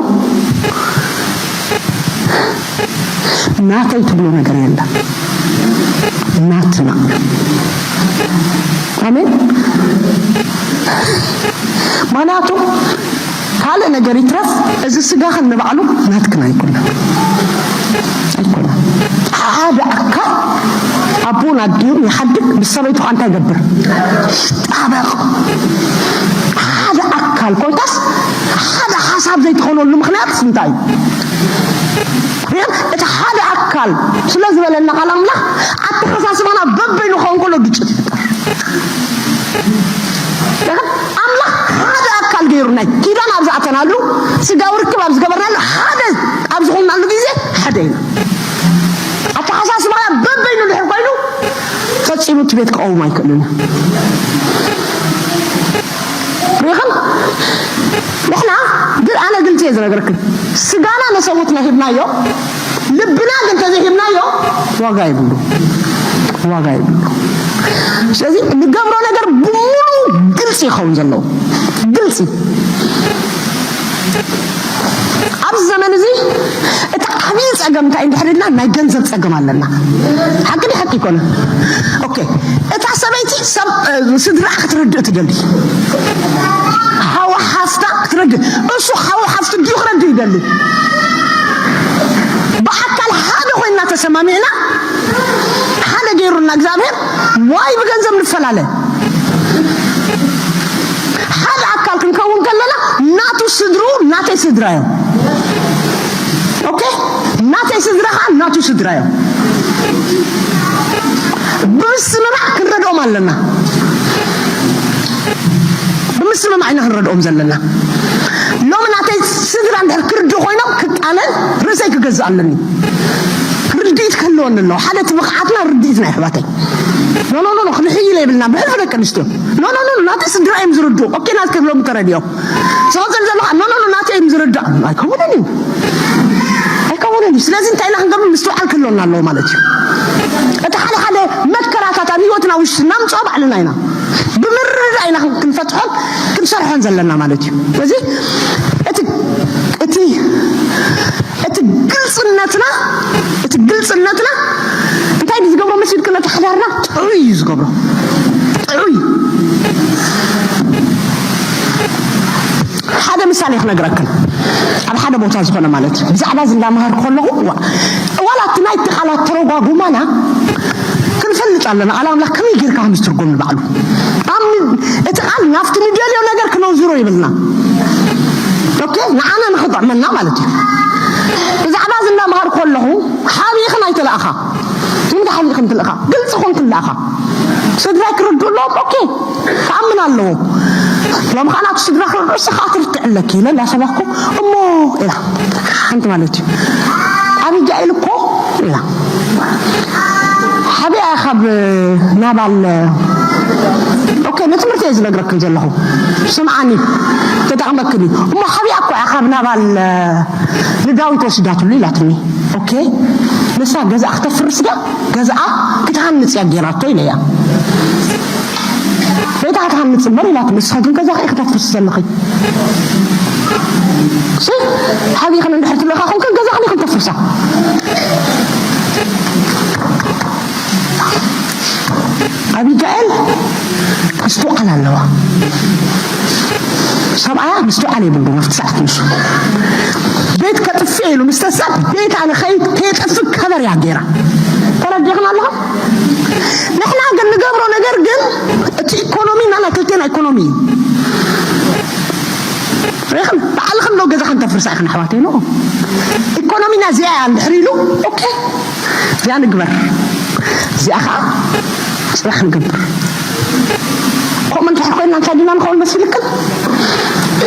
ናተይ ትብሎ ነገር የለን። ናትና። ኣሜን። ምኽንያቱ ካልእ ነገር ይትረፍ፣ እዚ ስጋኽን ንባዕሉ ናትክን ኣይኮነን። ኣይኮነን። ሓደ ኣካል ኣቦን ኣዲኡን ይሓድግ፣ ምስ ሰበይቱ ከዓ እንታይ ይገብር? ይጣበቕ። ሓደ ኣካል ኮይንካስ ሓደ ሓሳብ ዘይትኾነሉ ምኽንያት እንታይ እዩ? ሪኢኹም? እቲ ሓደ ኣካል ስለ ዝበለና ቃል ኣምላኽ ኣተሓሳስባና በበይኑ ክኸውን ከሎ ግጭት ይፍጠር። ሪኢኹም? ኣምላኽ ሓደ ኣካል ገይሩና እዩ። ኪዳን ኣብ ዝኣተናሉ፣ ስጋዊ ርክብ ኣብ ዝገበርናሉ፣ ሓደ ኣብ ዝኾንናሉ ግዜ ሓደ ኢና። ኣተሓሳስባና በበይኑ ድሕር ኮይኑ ፈጺሙ እቲ ቤት ክቐውም ኣይክእልን እዩ። ሪኢኹም? ንሕና ግን ኣነ ግልጺ እየ ዝነግረክን። ስጋና ነሰውትና ሂብናዮ፣ ልብና ግን ተዘይሂብናዮ ዋጋ የብሉ። ዋጋ የብሉ። ስለዚ ንገብሮ ነገር ብሙሉ ግልጺ ይኸውን ዘለዎ። ግልጺ። ኣብዚ ዘመን እዚ እቲ ዓብዪ ጸገም እንታይ እንድሕር ኢልና ናይ ገንዘብ ጸገም ኣለና። ሓቂ ድዩ ሓቂ ይኮነ? ኦኬ። እታ ሰበይቲ ሰብ፣ እ፣ ስድራ ክትርድእ ትደሊ። ሓዋ ሓፍታ ክትረድእ። እሱ ሓዋ ሓፍቱ ድዩ ክረድእ ይደሊ? ብኣካል ሓደ ኮይንና ተሰማሚዕና ሓደ ገይሩና እግዚኣብሔር ዋይ ብገንዘብ ንፈላለ። ሓደ ኣካል ክንከውን ከለና ናቱ ስድሩ ናተይ ስድራ እዮም። ኦኬ፣ ናተይ ስድራ ከዓ ናቱ ስድራ እዮም። ብምስምማዕ ክንረድኦም ኣለና። ብምስምማዕ ኢና ክንረድኦም ዘለና። ሎሚ ናተይ ስድራ እንድሕር ክርድኡ ኮይኖም ክቃለል ርእሰይ ክገዝእ ኣለኒ። ርድኢት ክህልወኒ ኣለዎ። ሓደ እቲ ብቕዓትና ርድኢትና የሕዋተይ። ኖ ኖ ኖ ኖ ክንሕይል የብልና ብሕልፊ ደቂ ኣንስትዮ። ኖ ኖ ኖ ኖ ናተይ ስድራ እዮም ዝርድኡ። ኦኬ ናትከ ብሎም ተረድኦም። ዝቐፅል ዘሎ ከዓ ኖ ኖ ኖ ናተይ እዮም ዝርዳእ። ኣይከውንን እዩ። ኣይከውንን እዩ። ስለዚ እንታይ ኢና ክንገብር ምስትውዓል ክህልወና ኣለዎ ማለት እዩ። እቲ ሓደ ሓደ መከራታት ኣብ ህይወትና ውሽጢ እናምፅኦ ባዕልና ኢና ብምርድዳእ ኢና ክንፈትሖን ክንሰርሖን ዘለና ማለት እዩ። ስለዚ እቲ እቲ እቲ ግልፅነትና እቲ ግልፅነትና እንታይ እዩ ዝገብሮ መሲልክ ነቲ ሓዳርና ጥዑይ እዩ ዝገብሮ። ጥዑይ ሓደ ምሳሌ ክነግረክን ኣብ ሓደ ቦታ ዝኾነ ማለት እዩ። ብዛዕባ እዚ እንዳምሃር ከለኹ ዋ- ዋላ እቲ ናይቲ ቃላት ተረጓጉማና ክንፈልጥ ኣለና። ቃል ኣምላኽ ከመይ ጌርካ ከም ዝትርጎም ንባዕሉ ኣም- እቲ ቃል ናብቲ ንደልዮ ነገር ክነውዝሮ ይብልና። ኦኬ ንዓና ንኽጥዕመና ማለት እዩ። ብዛዕባ እዚ እንዳምሃር ከለኹ ሓቢእኽን ኣይተላእኻ። እንተ ሓቢእኽን ትልእኻ ግልፂ ኹን ትላእኻ። ስድራይ ክርድኡ ኣለዎም። ኦኬ ክኣምን ኣለዎ። ሎም ከዓ ናቱ ስድራ ክርድኡ እስኻ ትርትዕ ኣለኪ ኢለ እንዳሰባኽኩ እሞ ኢላ ሓንቲ ማለት እዩ። ኣቢጋኤል እኮ ኢላ ሓቢኣ ካብ ናባል ኦኬ ንትምህርቲ እየ ዝነግረክን ዘለኹ። ስምዓኒ ተጠቕመክን እዩ እሞ ሓቢኣ እኮ እያ ካብ ናባል ንዳዊት ወሲዳትሉ ኢላትኒ። ኦኬ ንሳ ገዛኣ ክተፍርስ ድያ ገዛኣ ክትሃንፅ እያ ገይራቶ ኢለያ። ቤታ ክትሃንፅ እምበር ኢላት ንስኻ ግን ገዛ ከይ ክተፍርስ ዘለኺ ሲ ሓቢኽን እንድሕር ትልእኻ ኮንክን ገዛ ከመይ ክተፍርሳ ኣቢጋኤል ምስትውዓል ኣለዋ። ሰብኣያ ምስትውዓል የብሉ ኣብቲ ሰዓት ንሱ ቤት ከጥፍእ ኢሉ ምስ ተሳብ ቤት ኣነ ከይተጥፍ ከበር እያ ገይራ። ተረዲኽን ኣለኹም? ንሕና ግን ንገብሮ ነገር ግን እቲ ኢኮኖሚ ናይ ክልቴና ኢኮኖሚ እዩ። ሪኽን ባዕልኽን ዶ ገዛኽን ተፍርሳ ኢኽን ኣሕዋተይ ኖ ኢኮኖሚና እዚኣ እያ እንድሕር ኢሉ ኦኬ እዚኣ ንግበር እዚኣ ከዓ ፅባሕ ንገብር። ከምኡ እንድሕር ኮይና እንታይ ዲና ንኸውን መስልክን?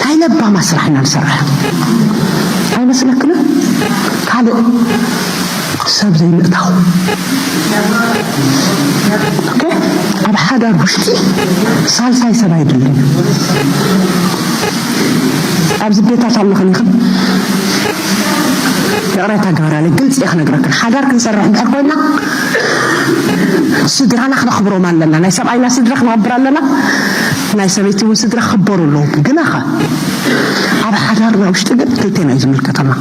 ናይ ለባማ ስራሕ ኢና ንሰርሕ ኣይመስለክንን? ካልእ ሰብ ዘይምእታው ኦኬ። ኣብ ሓዳር ውሽጢ ሳልሳይ ሰብ ኣይድልን። ኣብዚ ቤታት ኣለኽን ኢኽን ይቕሬታ ግበራለይ ግልፂ እየ ክነግረክን ሓዳር ክንሰርሕ እንድሕር ኮይና ስድራና ክነኽብሮም ኣለና። ናይ ሰብኣይና ስድራ ክነኽብር ኣለና። ናይ ሰበይቲ እውን ስድራ ክኽበሩ ኣለዎም። ግናኸ ኣብ ሓዳርና ውሽጢ ግን ክልቴና እዩ ዝምልከተና።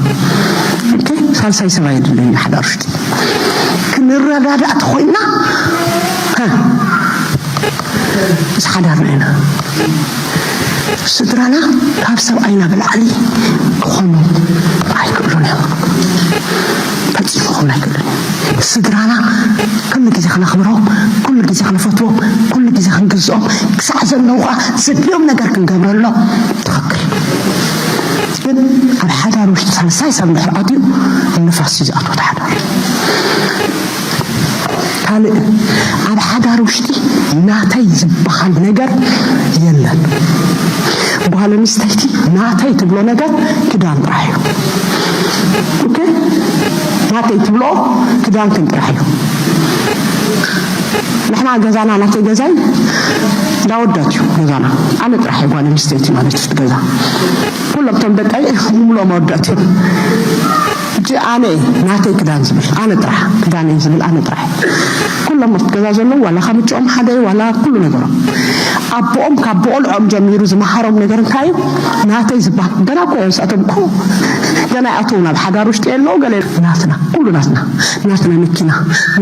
ኦኬ ሳልሳይ ሰብ ኣየድለይን ሓዳር ውሽጢ ክንረዳዳእ ተኾይንና ምስ ሓዳርና ኢና። ስድራና ካብ ሰብኣይና ብላዕሊ ክኾኑ ኣይክእሉን እዮም። ፈጺሙ ክኾኑ ኣይክእሉን እዮም። ስድራና ኩሉ ግዜ ክነኽብሮም፣ ኩሉ ግዜ ክነፈትዎም፣ ኩሉ ግዜ ክንግዝኦም፣ ክሳዕ ዘለዉ ኸዓ ዘድልዮም ነገር ክንገብረሎም ትኽክል። ግን ኣብ ሓዳር ውሽጢ ሳልሳይ ሰብ እንድሕር ኣትዩ ንፋስ እዩ ዝኣትዎ እቲ ሓዳር። ካልእ ኣብ ሓዳር ውሽጢ ናተይ ዝበሃል ነገር የለን። ጓል ኣንስተይቲ ናተይ ትብሎ ነገር ክዳን ጥራሕ እዩ። ኦኬ? ናተይ ትብሎ ክዳንክን ጥራሕ እዩ። ንሕና ገዛና ናተይ ገዛይ እንዳወዳት እዩ ገዛና። ኣነ ጥራሕ እየ ጓል ኣንስተይቲ ማለት እቲ ገዛ። ኩሎም እቶም ደቀይ ሙሉኦም ኣወዳት እዮም። ሕጂ ኣነ ናተይ ክዳን ዝብል ኣነ ጥራሕ፣ ክዳነይ ዝብል ኣነ ጥራሕ። ኩሎም ኣብቲ ገዛ ዘለዉ ዋላ ካብ ምጭኦም ሓደ ዋላ ኩሉ ነገሮም ኣቦኦም ካብ ብቆልዖም ጀሚሩ ዝመሃሮም ነገር እንታይ እዩ? ናተይ ዝበሃል ገና እኮ እዮም ንሳቶም እኮ ገና ይኣተዉ ናብ ሓዳር ውሽጢ የለዉ ገለ ናትና ኩሉ ናትና ናትና መኪና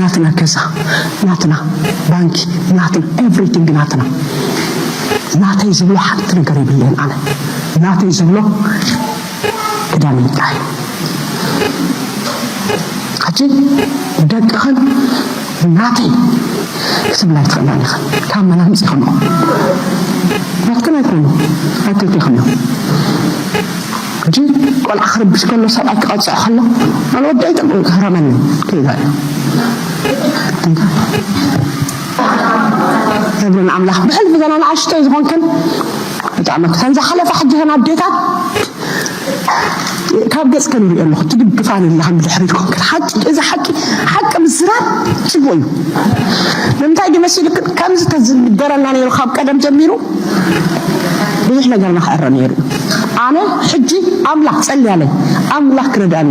ናትና ገዛ ናትና ባንኪ ናትና ኤቭሪቲንግ ናትና ናተይ ዝብሎ ሓንቲ ነገር የብለይን ኣነ ናተይ ዝብሎ ክዳን ጥራሕ እዩ። ሕጂ ደቅኽን ናተይ ክትብላ ኣይትኽእላን ኢኽን ካብ መን ኣምፂእኽንኦ ናትክን ኣይኮኑ ኣይክልቴኽን እዮም። ሕጂ ቆልዓ ክርብሽ ከሎ ሰብኣይ ክቐፅዕ ከሎ ኣነ ወዲ ኣይጠቅም ክህረመኒ ከይዳ እዩ። ክብሪ ንኣምላኽ ብሕልፊ ዘና ንኣሽተይ ዝኾንክን ብጣዕሚ ከም ዝሓለፈ ሕጂ ኸን ኣዴታት ካብ ገጽ ከንሪኦ ኣለኹ ትድግፋን ኣለኽን ብድሕሪት ኮንክን ሓቂ እዚ ሓቂ ሓቂ ምዝራብ ጽቡቅ እዩ ንምንታይ ድዩ መሲልክን ከምዚ ተዝንገረና ነይሩ ካብ ቀደም ጀሚሩ ብዙሕ ነገርና ክዕረ ነይሩ ኣነ ሕጂ ኣምላኽ ጸልያለይ ኣምላኽ ክረድኣኒ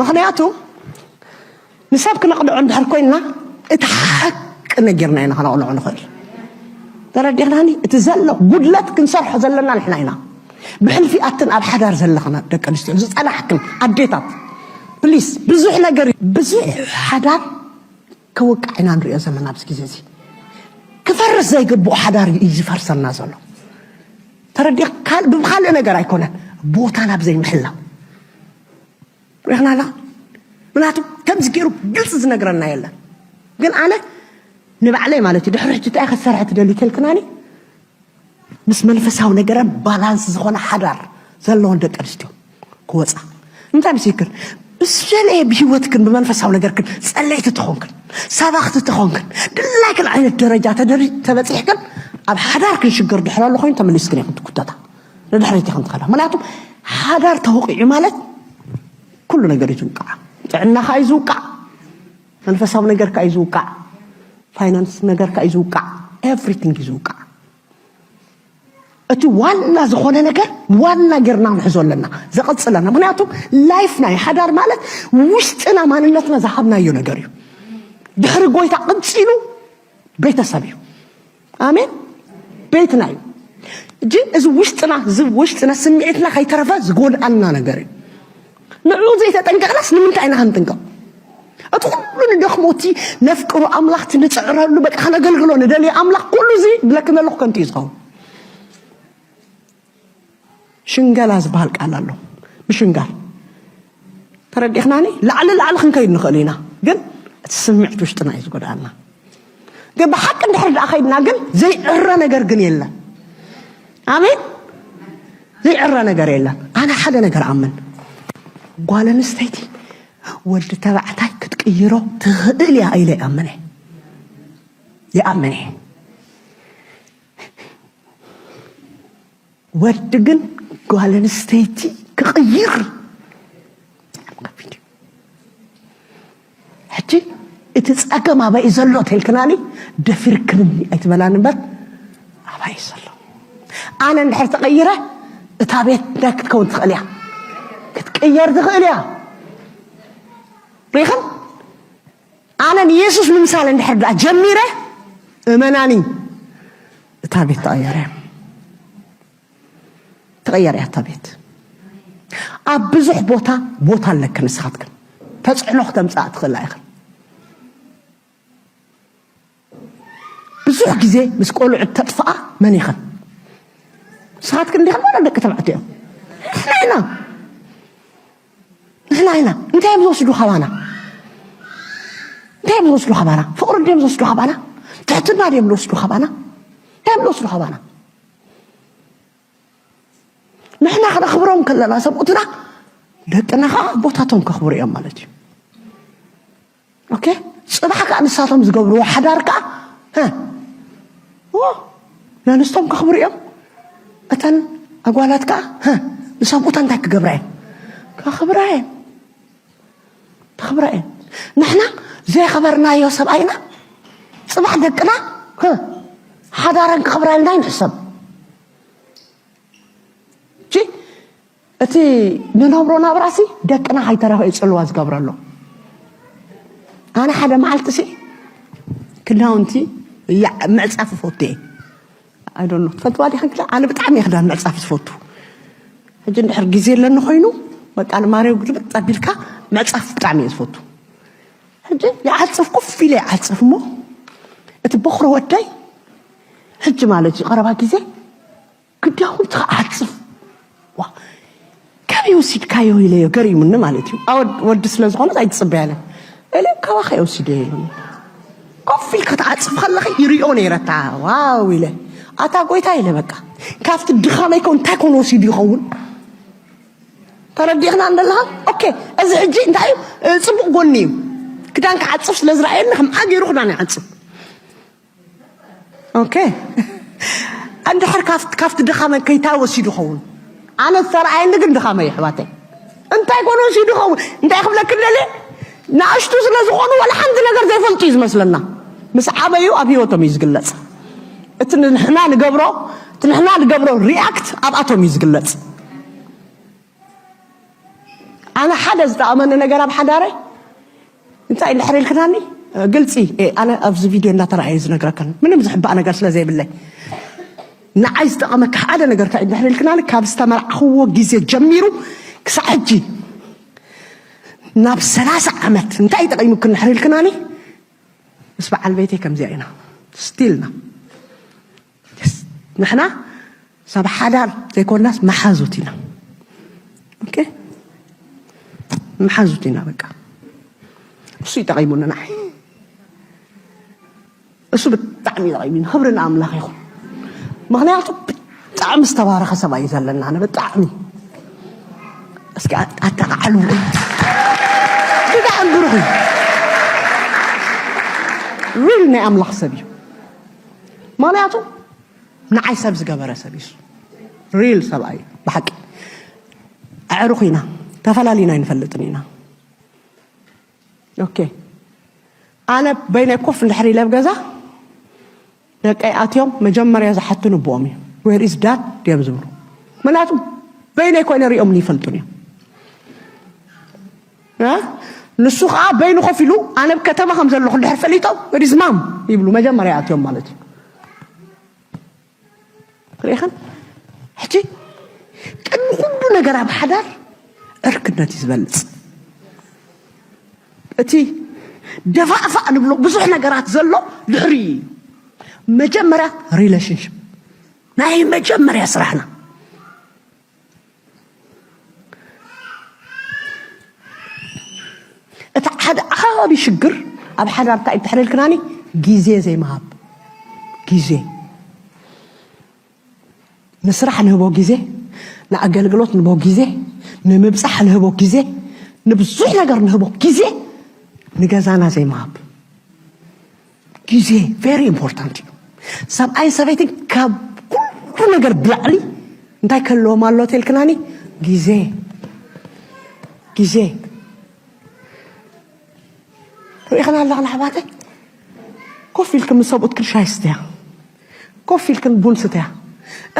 ምኽንያቱ ንሰብ ክነቕንዖ እንድሕር ኮይንና እቲ ሓቂ ነጊርና ኢና ክነቕንዖ ንኽእል ተረዲእናኒ እቲ ዘሎ ጉድለት ክንሰርሖ ዘለና ንሕና ኢና ብሕልፊ ኣትን ኣብ ሓዳር ዘለኽና ደቂ ኣንስትዮ ዝፀናሕክን ኣዴታት ፕሊስ ብዙሕ ነገር ብዙሕ ሓዳር ከወቃዕ ኢና ንሪኦ ዘለና ኣብዚ ግዜ እዚ ክፈርስ ዘይግብኦ ሓዳር እዩ ዝፈርሰና ዘሎ ተረዲእ ብካልእ ነገር ኣይኮነን ቦታ ናብ ዘይምሕላው ርኢኽናላ ምክንያቱ ከምዚ ገይሩ ግልፂ ዝነግረና የለን ግን ኣነ ንባዕለይ ማለት እዩ ድሕሪ ሕጂ እንታይ ከሰርሐ ትደሊ ተልክናኒ ምስ መንፈሳዊ ነገረ ባላንስ ዝኾነ ሓዳር ዘለዎን ደቂ ኣንስትዮ ክወፃ እንታይ ምስክር ብዝደለየ ብሂወትክን ብመንፈሳዊ ነገርክን ፀለይቲ ትኾንክን ሰባኽቲ ትኾንክን ድላይክን ዓይነት ደረጃ ተበፂሕክን ኣብ ሓዳር ክንሽገር ድሕር ኣሎ ኮይኑ ተመሊስክን ኢኽን ትኩተታ ንድሕሪት ኢኽን ትኸዳ ምክንያቱ ሓዳር ተወቂዑ ማለት ኩሉ ነገር እዩ ዝውቃዕ ጥዕናኻ እዩ ዝውቃዕ መንፈሳዊ ነገርካ እዩ ዝውቃዕ ፋይናንስ ነገርካ እዩ ዝውቃዕ ኤቭሪቲንግ እዩ ዝውቃዕ እቲ ዋና ዝኾነ ነገር ዋና ጌርና ንሕዞ ኣለና ዘቐፅለና ምክንያቱ ላይፍ ናይ ሓዳር ማለት ውሽጥና ማንነትና ዝሃብናዮ ነገር እዩ ድሕሪ ጎይታ ቅፂሉ ቤተሰብ እዩ ኣሜን ቤትና እዩ እጂ እዚ ውሽጥና እዚ ውሽጥና ስምዒትና ከይተረፈ ዝጎድኣና ነገር እዩ ንዕኡ ዘይተጠንቀቕናስ ንምንታይ ኢና ክንጥንቀቕ እቲ ኩሉ ንደኽሞ እቲ ነፍቅሮ ኣምላኽ እቲ ንፅዕረሉ በቃ ከነገልግሎ ንደልየ ኣምላኽ ኩሉ እዚ ብለክን ኣለኹ ከንቱ እዩ ዝኸውን ሽንገላ ዝበሃል ቃል ኣሎ ምሽንጋል ተረዲእኽናኒ ላዕሊ ላዕሊ ክንከይድ ንኽእል ኢና ግን እቲ ስምዕት ውሽጥና እዩ ዝጎድኣና ግን ብሓቂ እንድሕር ደኣ ከይድና ግን ዘይዕረ ነገር ግን የለን ኣሜን ዘይዕረ ነገር የለን ኣነ ሓደ ነገር ኣምን ጓል ኣንስተይቲ ወዲ ተባዕታይ ክትቅይሮ ትኽእል እያ ኢለ ይኣምን ይኣምን ወዲ ግን ጓል ኣንስተይቲ ክቕይር ሕጂ እቲ ጸገም ኣበይ ዘሎ ተልክናኒ ደፊርክንኒ ኣይትበላን እምበር ኣባይ ዘሎ ኣነ እንድሕር ተቐይረ እታ ቤት ናይ ክትከውን ትኽእል እያ ክትቅየር ትኽእል እያ ሪኽን ኣነ ንየሱስ ምምሳል እንድሕር ደኣ ጀሚረ እመናኒ እታ ቤት ተቐየረ ትቐየር እያ እታ ቤት ኣብ ብዙሕ ቦታ ቦታ ኣለክን ንስኻትክን ተፅዕኖ ክተምፅኣ ትኽእላ ኢኽን ብዙሕ ግዜ ምስ ቆልዑ ተጥፍኣ መን ኢኸን? ንስኻትክን እንዲኸን ዋላ ደቂ ተባዕትዮ? ንሕና ኢና። ንሕና ኢና። እንታይ እዮም ዝወስዱ ካባና? እንታይ እዮም ዝወስዱ ካባና? ፍቕሪ ድዮም ዝወስዱ ካባና? ትሕትና ድዮም ዝወስዱ ካባና? እንታይ እዮም ዝወስዱ ካባና? ንሕና ክነኽብሮም ከለና ሰብኡትና፣ ደቅና ከዓ ቦታቶም ከኽብሩ እዮም ማለት እዩ። ኦኬ? ጽባሕ ከዓ ንሳቶም ዝገብርዎ ሓዳር ከዓ፣ ሀ፣ ዎ፣ ነንስቶም ከኽብሩ እዮም። እተን ኣጓላት ከዓ፣ ሀ፣ ንሰብኡታ እንታይ ክገብራ እየን? ከኽብራ እየን። ከኽብራ እየን። ንሕና ዘየኽበርናዮ ሰብኣይና፣ ጽባሕ ደቅና፣ ሀ፣ ሓዳረን ክኽብራ ኢልና ይንሕሰብ። እሺ፣ እቲ ንነብሮ ናብራሲ ደቅና ከይተረፈ እዩ ጽልዋ ዝገብረሉ። ኣነ ሓደ መዓልቲ ሲ ክዳውንቲ እያ ምዕጻፍ እፈቱ እየ። I don't know፣ ትፈልጥዋ ዲኻ ክላ? ኣነ ብጣዕሚ እየ ክዳን ምዕጻፍ ዝፈቱ። ሕጂ እንድሕር ግዜ ኣለኒ ኮይኑ፣ በቃ ንማርያም ግልብጥ ኣቢልካ ምዕጻፍ ብጣዕሚ እየ ዝፈቱ። ሕጂ ይዓጽፍ፣ ኮፍ ኢለ ይዓጽፍ እሞ፣ እቲ በኹሪ ወደይ ሕጂ ማለት እዩ ቀረባ ግዜ ክዳውንቲ ክዓጽፍ። ዋ፣ ካበይ ወሲድካዮ ኢለዮ፣ ገሪሙኒ ማለት እዩ። ኣወድ-፣ ወዲ ስለ ዝኾነ ኣይትጽበያለን። እለ ካባኸ ወሲደ ኢሉኒ። ኮፍ ኢልካ ትዓጽፍ ከለኺ ይሪኦ ነይረታ። ዋው ኢለ፣ ኣታ ጎይታ ኢለ፣ በቃ ካብቲ ድኻመይ ኮን እንታይ ኮን ወሲዱ ይኸውን? ተረዲእኽና እንደለኻ? ኦኬ፣ እዚ ሕጂ እንታይ እዩ? እ፣ ጽቡቕ ጎኒ እዩ። ክዳን ክዓጽፍ ስለ ዝረኣየኒ ከም ኣገይሩ ክዳን ይዓጽፍ። ኦኬ። እንድሕር ካፍ-፣ ካብቲ ድኻመ ከይታ ወሲዱ ኸውን? ኣነ ዝተረኣየኒ ግን ድኻመ እዩ፣ ኣሕዋተይ። እንታይ ኮነ ወሲዱ ኸውን? እንታይ ክብለክ ደልየ? ንኣሽቱ ስለ ዝኾኑ ዋላ ሓንቲ ነገር ዘይፈልጡ እዩ ዝመስለና። ምስ ዓበዩ ኣብ ህይወቶም እዩ ዝግለጽ። እቲ ንሕና ንገብሮ፣ እቲ ንሕና ንገብሮ ሪኣክት ኣብኣቶም እዩ ዝግለጽ። ኣነ ሓደ ዝጠቐመኒ ነገር ኣብ ሓዳረይ እንታይ እንድሕር ኢልክናኒ፣ ግልፂ፣ እ፣ ኣነ ኣብዚ ቪድዮ እናተረኣየ ዝነግረከን ምንም ዝሕባእ ነገር ስለ ዘይብለይ፣ ንዓይ ዝጠቐመካ ሓደ ነገር እንታይ እንድሕር ኢልክናኒ፣ ካብ ዝተመርዓኽዎ ግዜ ጀሚሩ ክሳዕ ሕጂ ናብ ሰላሳ ዓመት እንታይ ይጠቒሙክ እንድሕር ኢልክናኒ፣ ምስ በዓል ቤተይ ከምዚኣ ኢና፣ ስቲልና። ንሕና ሰብ ሓዳር ዘይኮናስ መሓዙት ኢና። ኦኬ፣ መሓዙት ኢና። በቃ እሱ ይጠቒሙና ንዓይ። እሱ ብጣዕሚ ይጠቒሙና። ክብሪ ንኣምላኽ ይኹን። ምኽንያቱ ብጣዕሚ ዝተባረኸ ሰብኣይ እዩ ዘለና። ኣነ ብጣዕሚ እስኪ ኣት-፣ ኣተዓዓልዎ። ብጣዕሚ ብሩኽ እዩ። ሪል ናይ ኣምላኽ ሰብ እዩ። ምኽንያቱ ንዓይ ሰብ ዝገበረ ሰብ እዩ። ሪል ሰብኣይ ብሓቂ። ኣዕሩኽ ኢና፣ ተፈላሊና ኣይንፈልጥን ኢና። ኦኬ፣ ኣነ በይነይ ኮፍ እንድሕር ኢለ ኣብ ገዛ፣ ደቀይ ኣትዮም መጀመርያ ዝሓቱኒ ብኦም እዩ። ዌር ኢዝ ዳድ ድዮም ዝብሉ። ምክንያቱ በይነይ ኮይነ ሪኦም ይፈልጡን እዮም። እ? ንሱ ከዓ በይኑ ኮፍ ኢሉ፣ ኣነ ኣብ ከተማ ከም ዘለኹ እንድሕር ፈሊጦም፣ ዌር ኢዝ ማም ይብሉ፣ መጀመርያ ኣትዮም ማለት እዩ። ርኢኽን? ሕጂ ቅድሚ ኩሉ ነገር ኣብ ሓዳር ዕርክነት እዩ ዝበልጽ። እቲ ደፋእፋእ ንብሎ ብዙሕ ነገራት ዘሎ ድሕሪ እዩ። መጀመርያ ሪሌሽንሽፕ ናይ መጀመርያ ስራሕና። እቲ ሓደ ዓቢ ሽግር ኣብ ሓዳር እንታይ እዩ እንድሕር ኢልክናኒ፣ ግዜ ዘይምሃብ። ግዜ፣ ንስራሕ ንህቦ ግዜ፣ ንኣገልግሎት ንህቦ ግዜ፣ ንምብጻሕ ንህቦ ግዜ፣ ንብዙሕ ነገር ንህቦ ግዜ፣ ንገዛና ዘይምሃብ። ግዜ ቨሪ ኢምፖርታንት እዩ። ሰብኣይን ሰበይትን ካብ ኩሉ ነገር ብላዕሊ እንታይ ከለዎም ኣሎ ተልክናኒ? ግዜ። ግዜ። ርኢኽና ኣለኽን ኣሕዋተይ? ኮፍ ኢልክን ምስ ሰብኡትክን ሻሂ ስትያ፣ ኮፍ ኢልክን ቡን ስትያ፣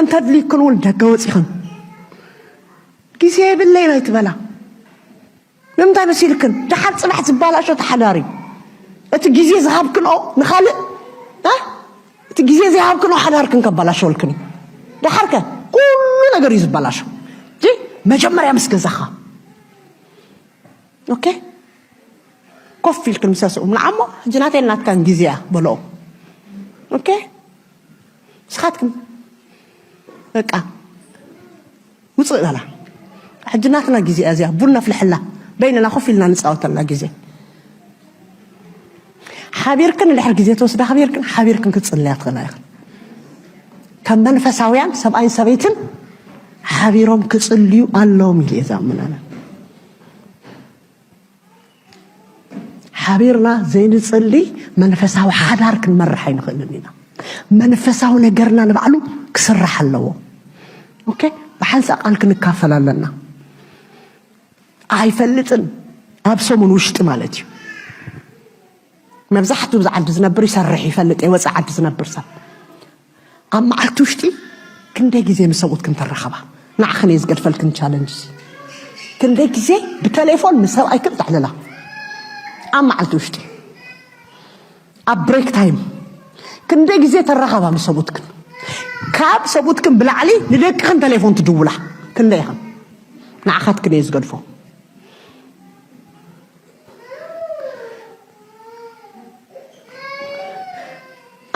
እንተድልይክን እውን ደገ ወፂኽን። ግዜ የብለይን ኣይትበላ። ንምንታይ መሲልክን? ደሓር ጽባሕ ዝበላሾ ተሓዳሪ። እቲ ግዜ ዝሃብክንኦ ንኻልእ፣ እ? እቲ ግዜ ዘይሃብክንኦ ሓዳርክን ከባላሸወልክን እዩ። ደሓርከ ኩሉ ነገር እዩ ዝበላሾ። እቲ መጀመርያ ምስ ገዛኻ። ኦኬ? ኮፍ ኢልክን ምሰስኡ። ንዓሞ፣ ሕጂ ናተይ ናትካን ግዜ እያ በልኦ። ኦኬ፣ ንስኻትኩም በቃ ውፅእ በላ። ሕጂ ናትና ግዜ እያ እዚኣ፣ ቡና ኣፍልሐላ፣ በይንና ኮፍ ኢልና ንፃወተላ ግዜ። ሓቢርክን እንድሕር ግዜ ተወስዳ፣ ሓቢርክን ሓቢርክን ክትፅልያ ትኽእላ ኢኽን። ከም መንፈሳውያን ሰብኣይን ሰበይትን ሓቢሮም ክፅልዩ ኣለዎም ኢሉ እየ ዝኣምን ኣነ። ሓቢርና ዘይንፅሊ መንፈሳዊ ሓዳር ክንመርሕ ኣይንኽእልን ኢና። መንፈሳዊ ነገርና ንባዕሉ ክስራሕ ኣለዎ። ኦኬ፣ ብሓንሳእ ቃል ክንካፈል ኣለና። ኣይፈልጥን፣ ኣብ ሰሙን ውሽጢ ማለት እዩ። መብዛሕትኡ ብዛ ዓዲ ዝነብር ይሰርሕ፣ ይፈልጥ፣ ወፃኢ ዓዲ ዝነብር ሰብ ኣብ መዓልቲ ውሽጢ ክንደይ ግዜ ምስ ሰብኡት ክንተራኸባ? ንዓኽን እየ ዝገድፈልክን ቻለንጅ። ክንደይ ግዜ ብቴሌፎን ምስ ሰብኣይክን ተዕልላ ኣብ መዓልቲ ውሽጢ? ኣብ ብሬክ ታይም ክንደይ ግዜ ተራኸባ ምስ ሰብኡትክን? ካብ ሰብኡትክን ብላዕሊ ንደቅኽን ቴሌፎን ትድውላ ክንደይ ኢኽን? ንዓኻትክን እየ ዝገድፎ።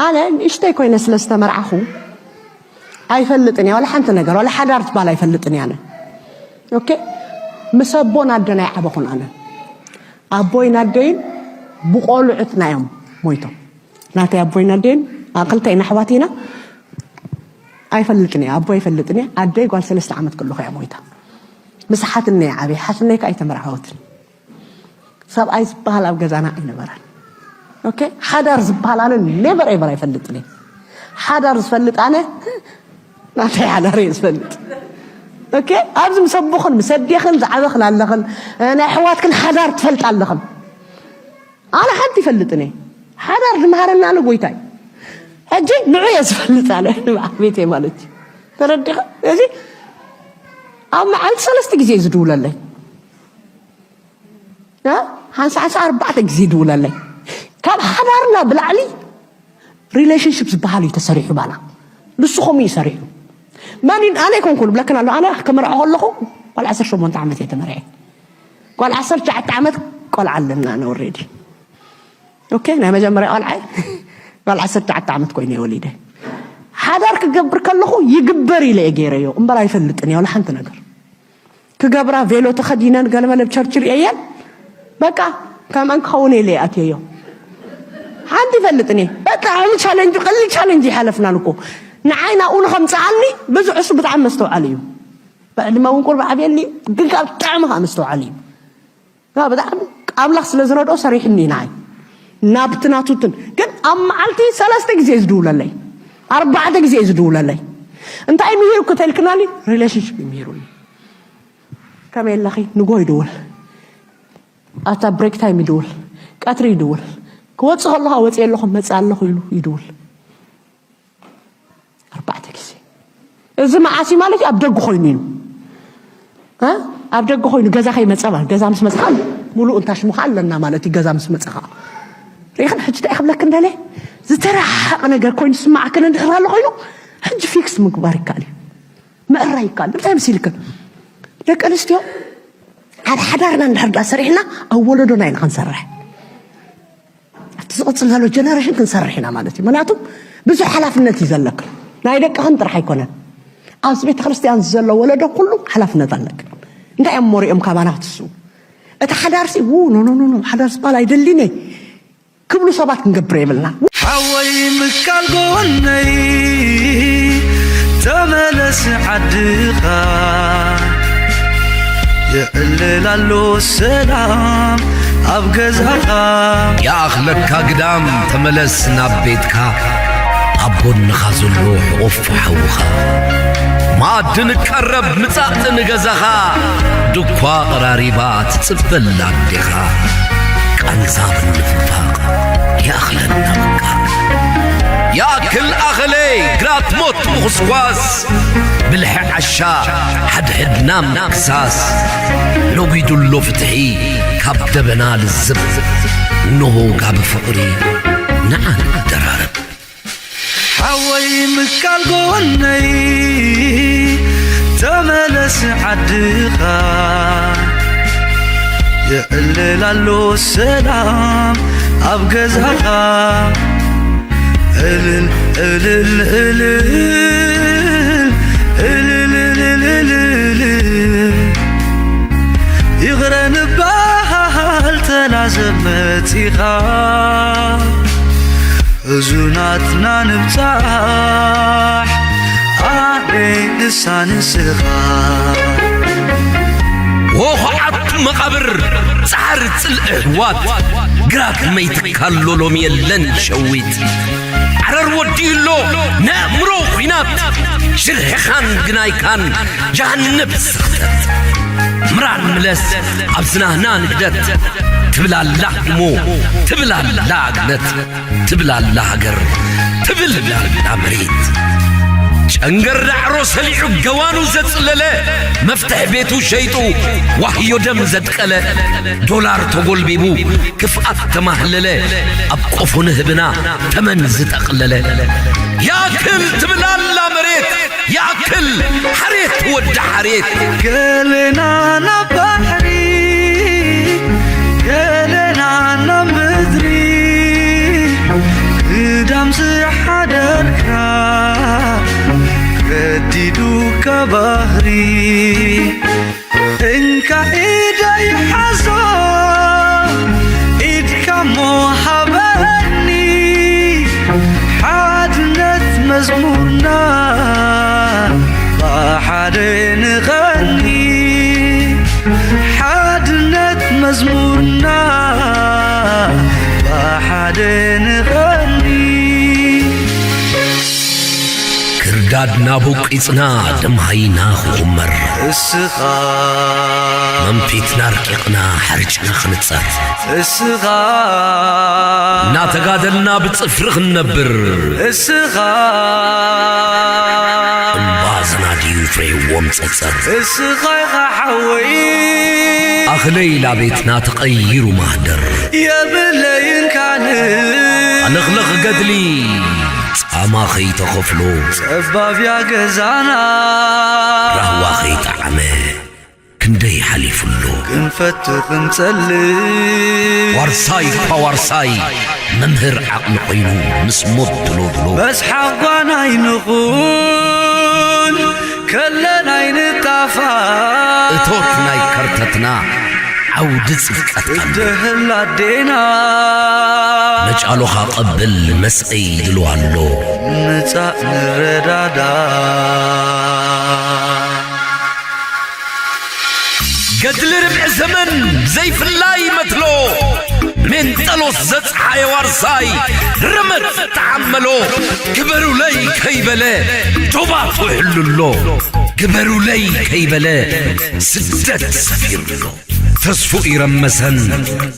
ኣነ ንእሽተይ ኮይነ ስለ ዝተመርዓኹ ኣይፈልጥን እየ፣ ዋላ ሓንቲ ነገር፣ ዋላ ሓዳር ትበሃል ኣይፈልጥን እየ ኣነ። ኦኬ፣ ምስ ኣቦን ኣደን ኣይዓበኹን ኣነ። ኣቦይን ኣደይን ብቆልዑትና እዮም ሞይቶም። ናተይ ኣቦይን ኣደይን፣ ኣ፣ ክልተ ኢና ኣሕዋት ኢና። ኣይፈልጥን እየ፣ ኣቦይ ኣይፈልጥን እየ። ኣደይ ጓል ሰለስተ ዓመት ከለኹ እያ ሞይታ። ምስ ሓትነይ ዓብየ፣ ሓትነይ ከኣ ኣይተመርዓወትን። ሰብኣይ ዝበሃል ኣብ ገዛና ኣይነበረን። ኦኬ፣ ሓዳር ዝበሃል ኣነ ኔቨር ኤቨር ኣይፈልጥን እየ። ሓዳር ዝፈልጥ ኣነ ናተይ ሓዳር እየ ዝፈልጥ። ኦኬ፣ ኣብዚ ምስ ኣቦኽን ምስ ኣዴኽን ዝዓበኽን ኣለኽን፣ እ፣ ናይ ኣሕዋትክን ሓዳር ትፈልጥ ኣለኽን። ኣነ ሓንቲ ይፈልጥን እየ። ሓዳር ዝመሃረና ኣነ ጎይታይ። ሕጂ ንዑ እየ ዝፈልጥ ኣነ ንባዕል ቤተይ ማለት እዩ። ተረዲኻ? እዚ ኣብ መዓልቲ ሰለስተ ግዜ እዩ ዝድውለለይ። እ? ሓንሳ ሓንሳ ኣርባዕተ ግዜ ይድውለለይ። ካብ ሓዳርና ብላዕሊ ሪሌሽንሽፕ ዝበሃል እዩ ተሰሪሑ ባና። ንሱ ከምኡ እዩ ሰሪሑ። መን እዩ? ኣነ ኣይኮንኩን ብለክን ኣሎ። ኣነ ክምርዖ ከለኹ ጓል ዓሰርተ ሸሞንተ ዓመት እየ ተመርዐ። ጓል ዓሰርተ ትሽዓተ ዓመት ቆልዓ ኣለና ኣነ ኦልሬዲ። ኦኬ፣ ናይ መጀመርያ ቆልዓይ ጓል ዓሰርተ ትሽዓተ ዓመት ኮይነ እየ ወሊደ። ሓዳር ክገብር ከለኹ ይግበር ኢለ እየ ገይረዮ እምበር ኣይፈልጥን እየ ዋላ ሓንቲ ነገር። ክገብራ ቬሎ ተኸዲነን ገለመለ ኣብ ቸርች ርእየን። በቃ ከምኣን ክኸውን ኢለ እየ ኣትየዮ። ሓንቲ ይፈልጥን እየ። በቃ ዓሚ ቻለንጅ፣ ቀሊል ቻለንጅ ይሓለፍናን እኮ። ንዓይ ናብኡ ንኸምፅኣልኒ ብዙሕ እሱ ብጣዕሚ መስተውዓሊ እዩ። ብዕድመ እውን ቁርብ ዓብየኒ፣ ግን ካብ ብጣዕሚ ከዓ መስተውዓሊ እዩ። ያ ብጣዕሚ ኣምላኽ ስለ ዝረድኦ ሰሪሕኒ እዩ ንዓይ። ናብቲ ናቱትን ግን ኣብ መዓልቲ ሰለስተ ግዜ እዩ ዝድውለለይ፣ ኣርባዕተ ግዜ እዩ ዝድውለለይ። እንታይ ምሂሩ ክተልክናኒ? ሪሌሽንሽፕ እዩ ምሂሩኒ። ከመይ ኣለኺ? ንጎ ይድውል፣ ኣብታ ብሬክ ታይም ይድውል፣ ቀትሪ ይድውል፣ ክወፅእ ከለኹ ወፂአ ኣለኹ መፅእ ኣለኹ ኢሉ ይድውል። ኣርባዕተ ግዜ። እዚ መዓስ እዩ ማለት እዩ? ኣብ ደገ ኮይኑ እዩ። እ? ኣብ ደገ ኮይኑ ገዛ ከይመጸ ማለት፣ ገዛ ምስ መጽኻ ሙሉእ እንታሽሙኻ ኣለና ማለት እዩ። ገዛ ምስ መጸኻ ሪኢኽን? ሕጂ እንታይ ክብለክ እንደለ፣ ዝተረሓሓቐ ነገር ኮይኑ ዝስማዓክን እንድሕር ኣሎ ኮይኑ፣ ሕጂ ፊክስ ምግባር ይከኣል እዩ። ምዕራይ ይከኣል። እንታይ መሲልክን? ደቂ ኣንስትዮ፣ ኣብ ሓዳርና እንድሕር ደኣ ሰሪሕና፣ ኣብ ወለዶና ኢና ክንሰርሕ። ኣብቲ ዝቕጽል ዘሎ ጀነሬሽን ክንሰርሕ ኢና ማለት እዩ። ምኽንያቱ ብዙሕ ሓላፍነት እዩ ዘለክን። ናይ ደቅኽን ጥራሕ ኣይኮነን። ኣብዚ ቤተ ክርስቲያን ዘሎ ወለዶ ኩሉ ሓላፍነት ኣለክን። እንታይ እዮም ሞሪኦም ካባና ክትስኡ? እቲ ሓዳርሲ፣ ው፣ ኖ፣ ኖ፣ ኖ፣ ኖ፣ ሓዳር ዝበሃል ኣይደሊን እየ ክብሉ ሰባት ክንገብር የብልና። ሓወይ ምካል ጎነይ ተመለስ ዓድኻ፣ የዕልል ኣሎ ሰላም ኣብ ገዛኻ። ይኣኽለካ ግዳም ተመለስ ናብ ቤትካ፣ ኣብ ጎንኻ ዘሎ ሕቑፍ ሓውኻ። መኣዲ ንቀረብ ምጻእ ንገዛኻ፣ ድኳ ቀራሪባ ትጽበላ ኣዴኻ። ቃንዛ ምንፍፋቕ ይኣኽለና በቃ። ይኣክል ኣኸለ ግራት ሞት ምኹስኳስ፣ ብልሒ ዓሻ ሓድሕድና ምክሳስ። ነጒዱ ኣሎ ፍትሒ ካብ ደበና ልዝብ፣ እንሆ ጋቢ ፍቕሪ ንዓ ንደራረብ። ሓወይ ምካል ጎነይ ተመለስ ዓድኻ፣ የዕልል ኣሎ ሰላም ኣብ ገዛኻ። እልል እልል እልል እልል እልል እልል ይቕረ ንበሃል ተላዘብ መጺኻ እዙናትና ንብጻሕ ኣደ ንሳ ንስኻ ወኹዓት መቓብር ጻዕር ጽልኢ ኣሕዋት ግራት መይትካሎ ሎሚ የለን ሸዊት ዓረር ወዲኡሎ ነእምሮ ኲናት ሽርሕኻን ግናይካን ጃሃንብ ስኽተት ምራን ምለስ ኣብ ዝናህና ንግደት ትብል ኣላ እሞ ትብል ኣላ ግነት ትብል ኣላ ሃገር ትብል ኣላ መሬት ጨንገር ዳዕሮ ሰሊዑ ገዋኑ ዘጽለለ መፍትሕ ቤቱ ሸይጡ ዋህዮ ደም ዘድቀለ ዶላር ተጎልቢቡ ክፍኣት ተማህለለ ኣብ ቆፎ ንህብና ተመን ዝጠቕለለ ያክል ትብል ኣላ መሬት ያክል ሓሬት ወዲ ሓሬት ገለና ናብ ባሕሪ ገለና ናብ ምድሪ ግዳም ዝሓደርካ ገዲዱካ ባህሪ እንካ ኢደይ ሓዞ ኢድካ እሞ ሃበኒ ሓድነት መዝሙርና ብሓደ ንቐኒ ሓድነት መዝሙርና ብሓደ ንቐኒ ክርዳድና ቦቂጽና ደምሃይና ክኹመር እስኻ መንፊትና ርቂቕና ሓርጭና ክንጸር እስኻ እናተጋደልና ብጽፍሪ ክንነብር እስኻ እምባ ዝናድዩ ፍሬዎም ጸጸር እስኻ ኢኻ ሓወይ ኣኽለይ ላቤትና ተቐይሩ ማህደር የብለይን ካልእ ኣለኽለኽ ገድሊ ጻማ ኸይተኸፍሎ ጸባብያ ገዛና ራህዋ ኸይጠዓመ ክንደይ ሓሊፉ ኣሎ። ክንፈቲ ክንጸሊ ዋርሳይ እኳ ዋርሳይ መምህር ዓቕሊ ኮይኑ ምስ ሞት ድሎ ድሎ መስሓቕ ጓና ኣይንኹን ከለና ኣይንጣፋእ እቶት ናይ ከርተትና ዓውዲ ጽብቀት ኣሎ። ደህል ኣዴና መጫሎኻ ቀብል መስቀይ ድልዋ ኣሎ። ምጻእ ንረዳዳ ገድሊ ርብዒ ዘመን ዘይፍላይ መትሎ ሜንጠሎስ ዘጽሓየ ዋርሳይ ርመጽ ተዓመሎ ግበሩለይ ከይበለ ዶባቱ ይሕሉ ኣሎ ግበሩለይ ከይበለ ስደት ሰፊሩ ኣሎ ተስፉ ኢረመሰን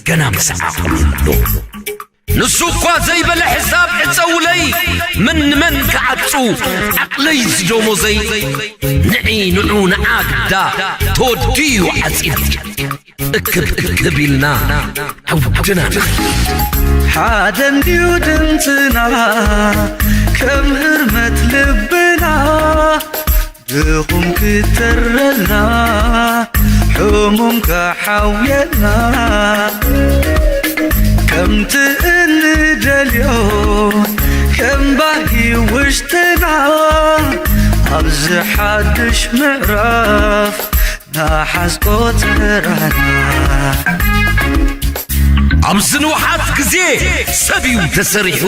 ገና ምስ ዓቕሉ ኣሎ ንሱ እኳ ዘይበለ ሕሳብ ዕጸውለይ መን ንመን ክዓጹ ዓቕለይ ዝደሞዘይ ንዒ ንዑ ንዓ ግዳ ተወዲኡ ዓጺድ እክብ እክብ ኢልና ዓውድና ንኸይድ ሓደ እንድዩ ድምፅና ከም ህርመት ልብና ድኹም ክተረልና ሕሙም ከሓውየልና ከምቲ እንደልዮ ከም ባህጊ ውሽጥና ኣብዚ ሓድሽ ምዕራፍ ናሓዝቆ ተራና ኣብዚ ንውሓት ግዜ ሰብ እዩ ተሰሪሑ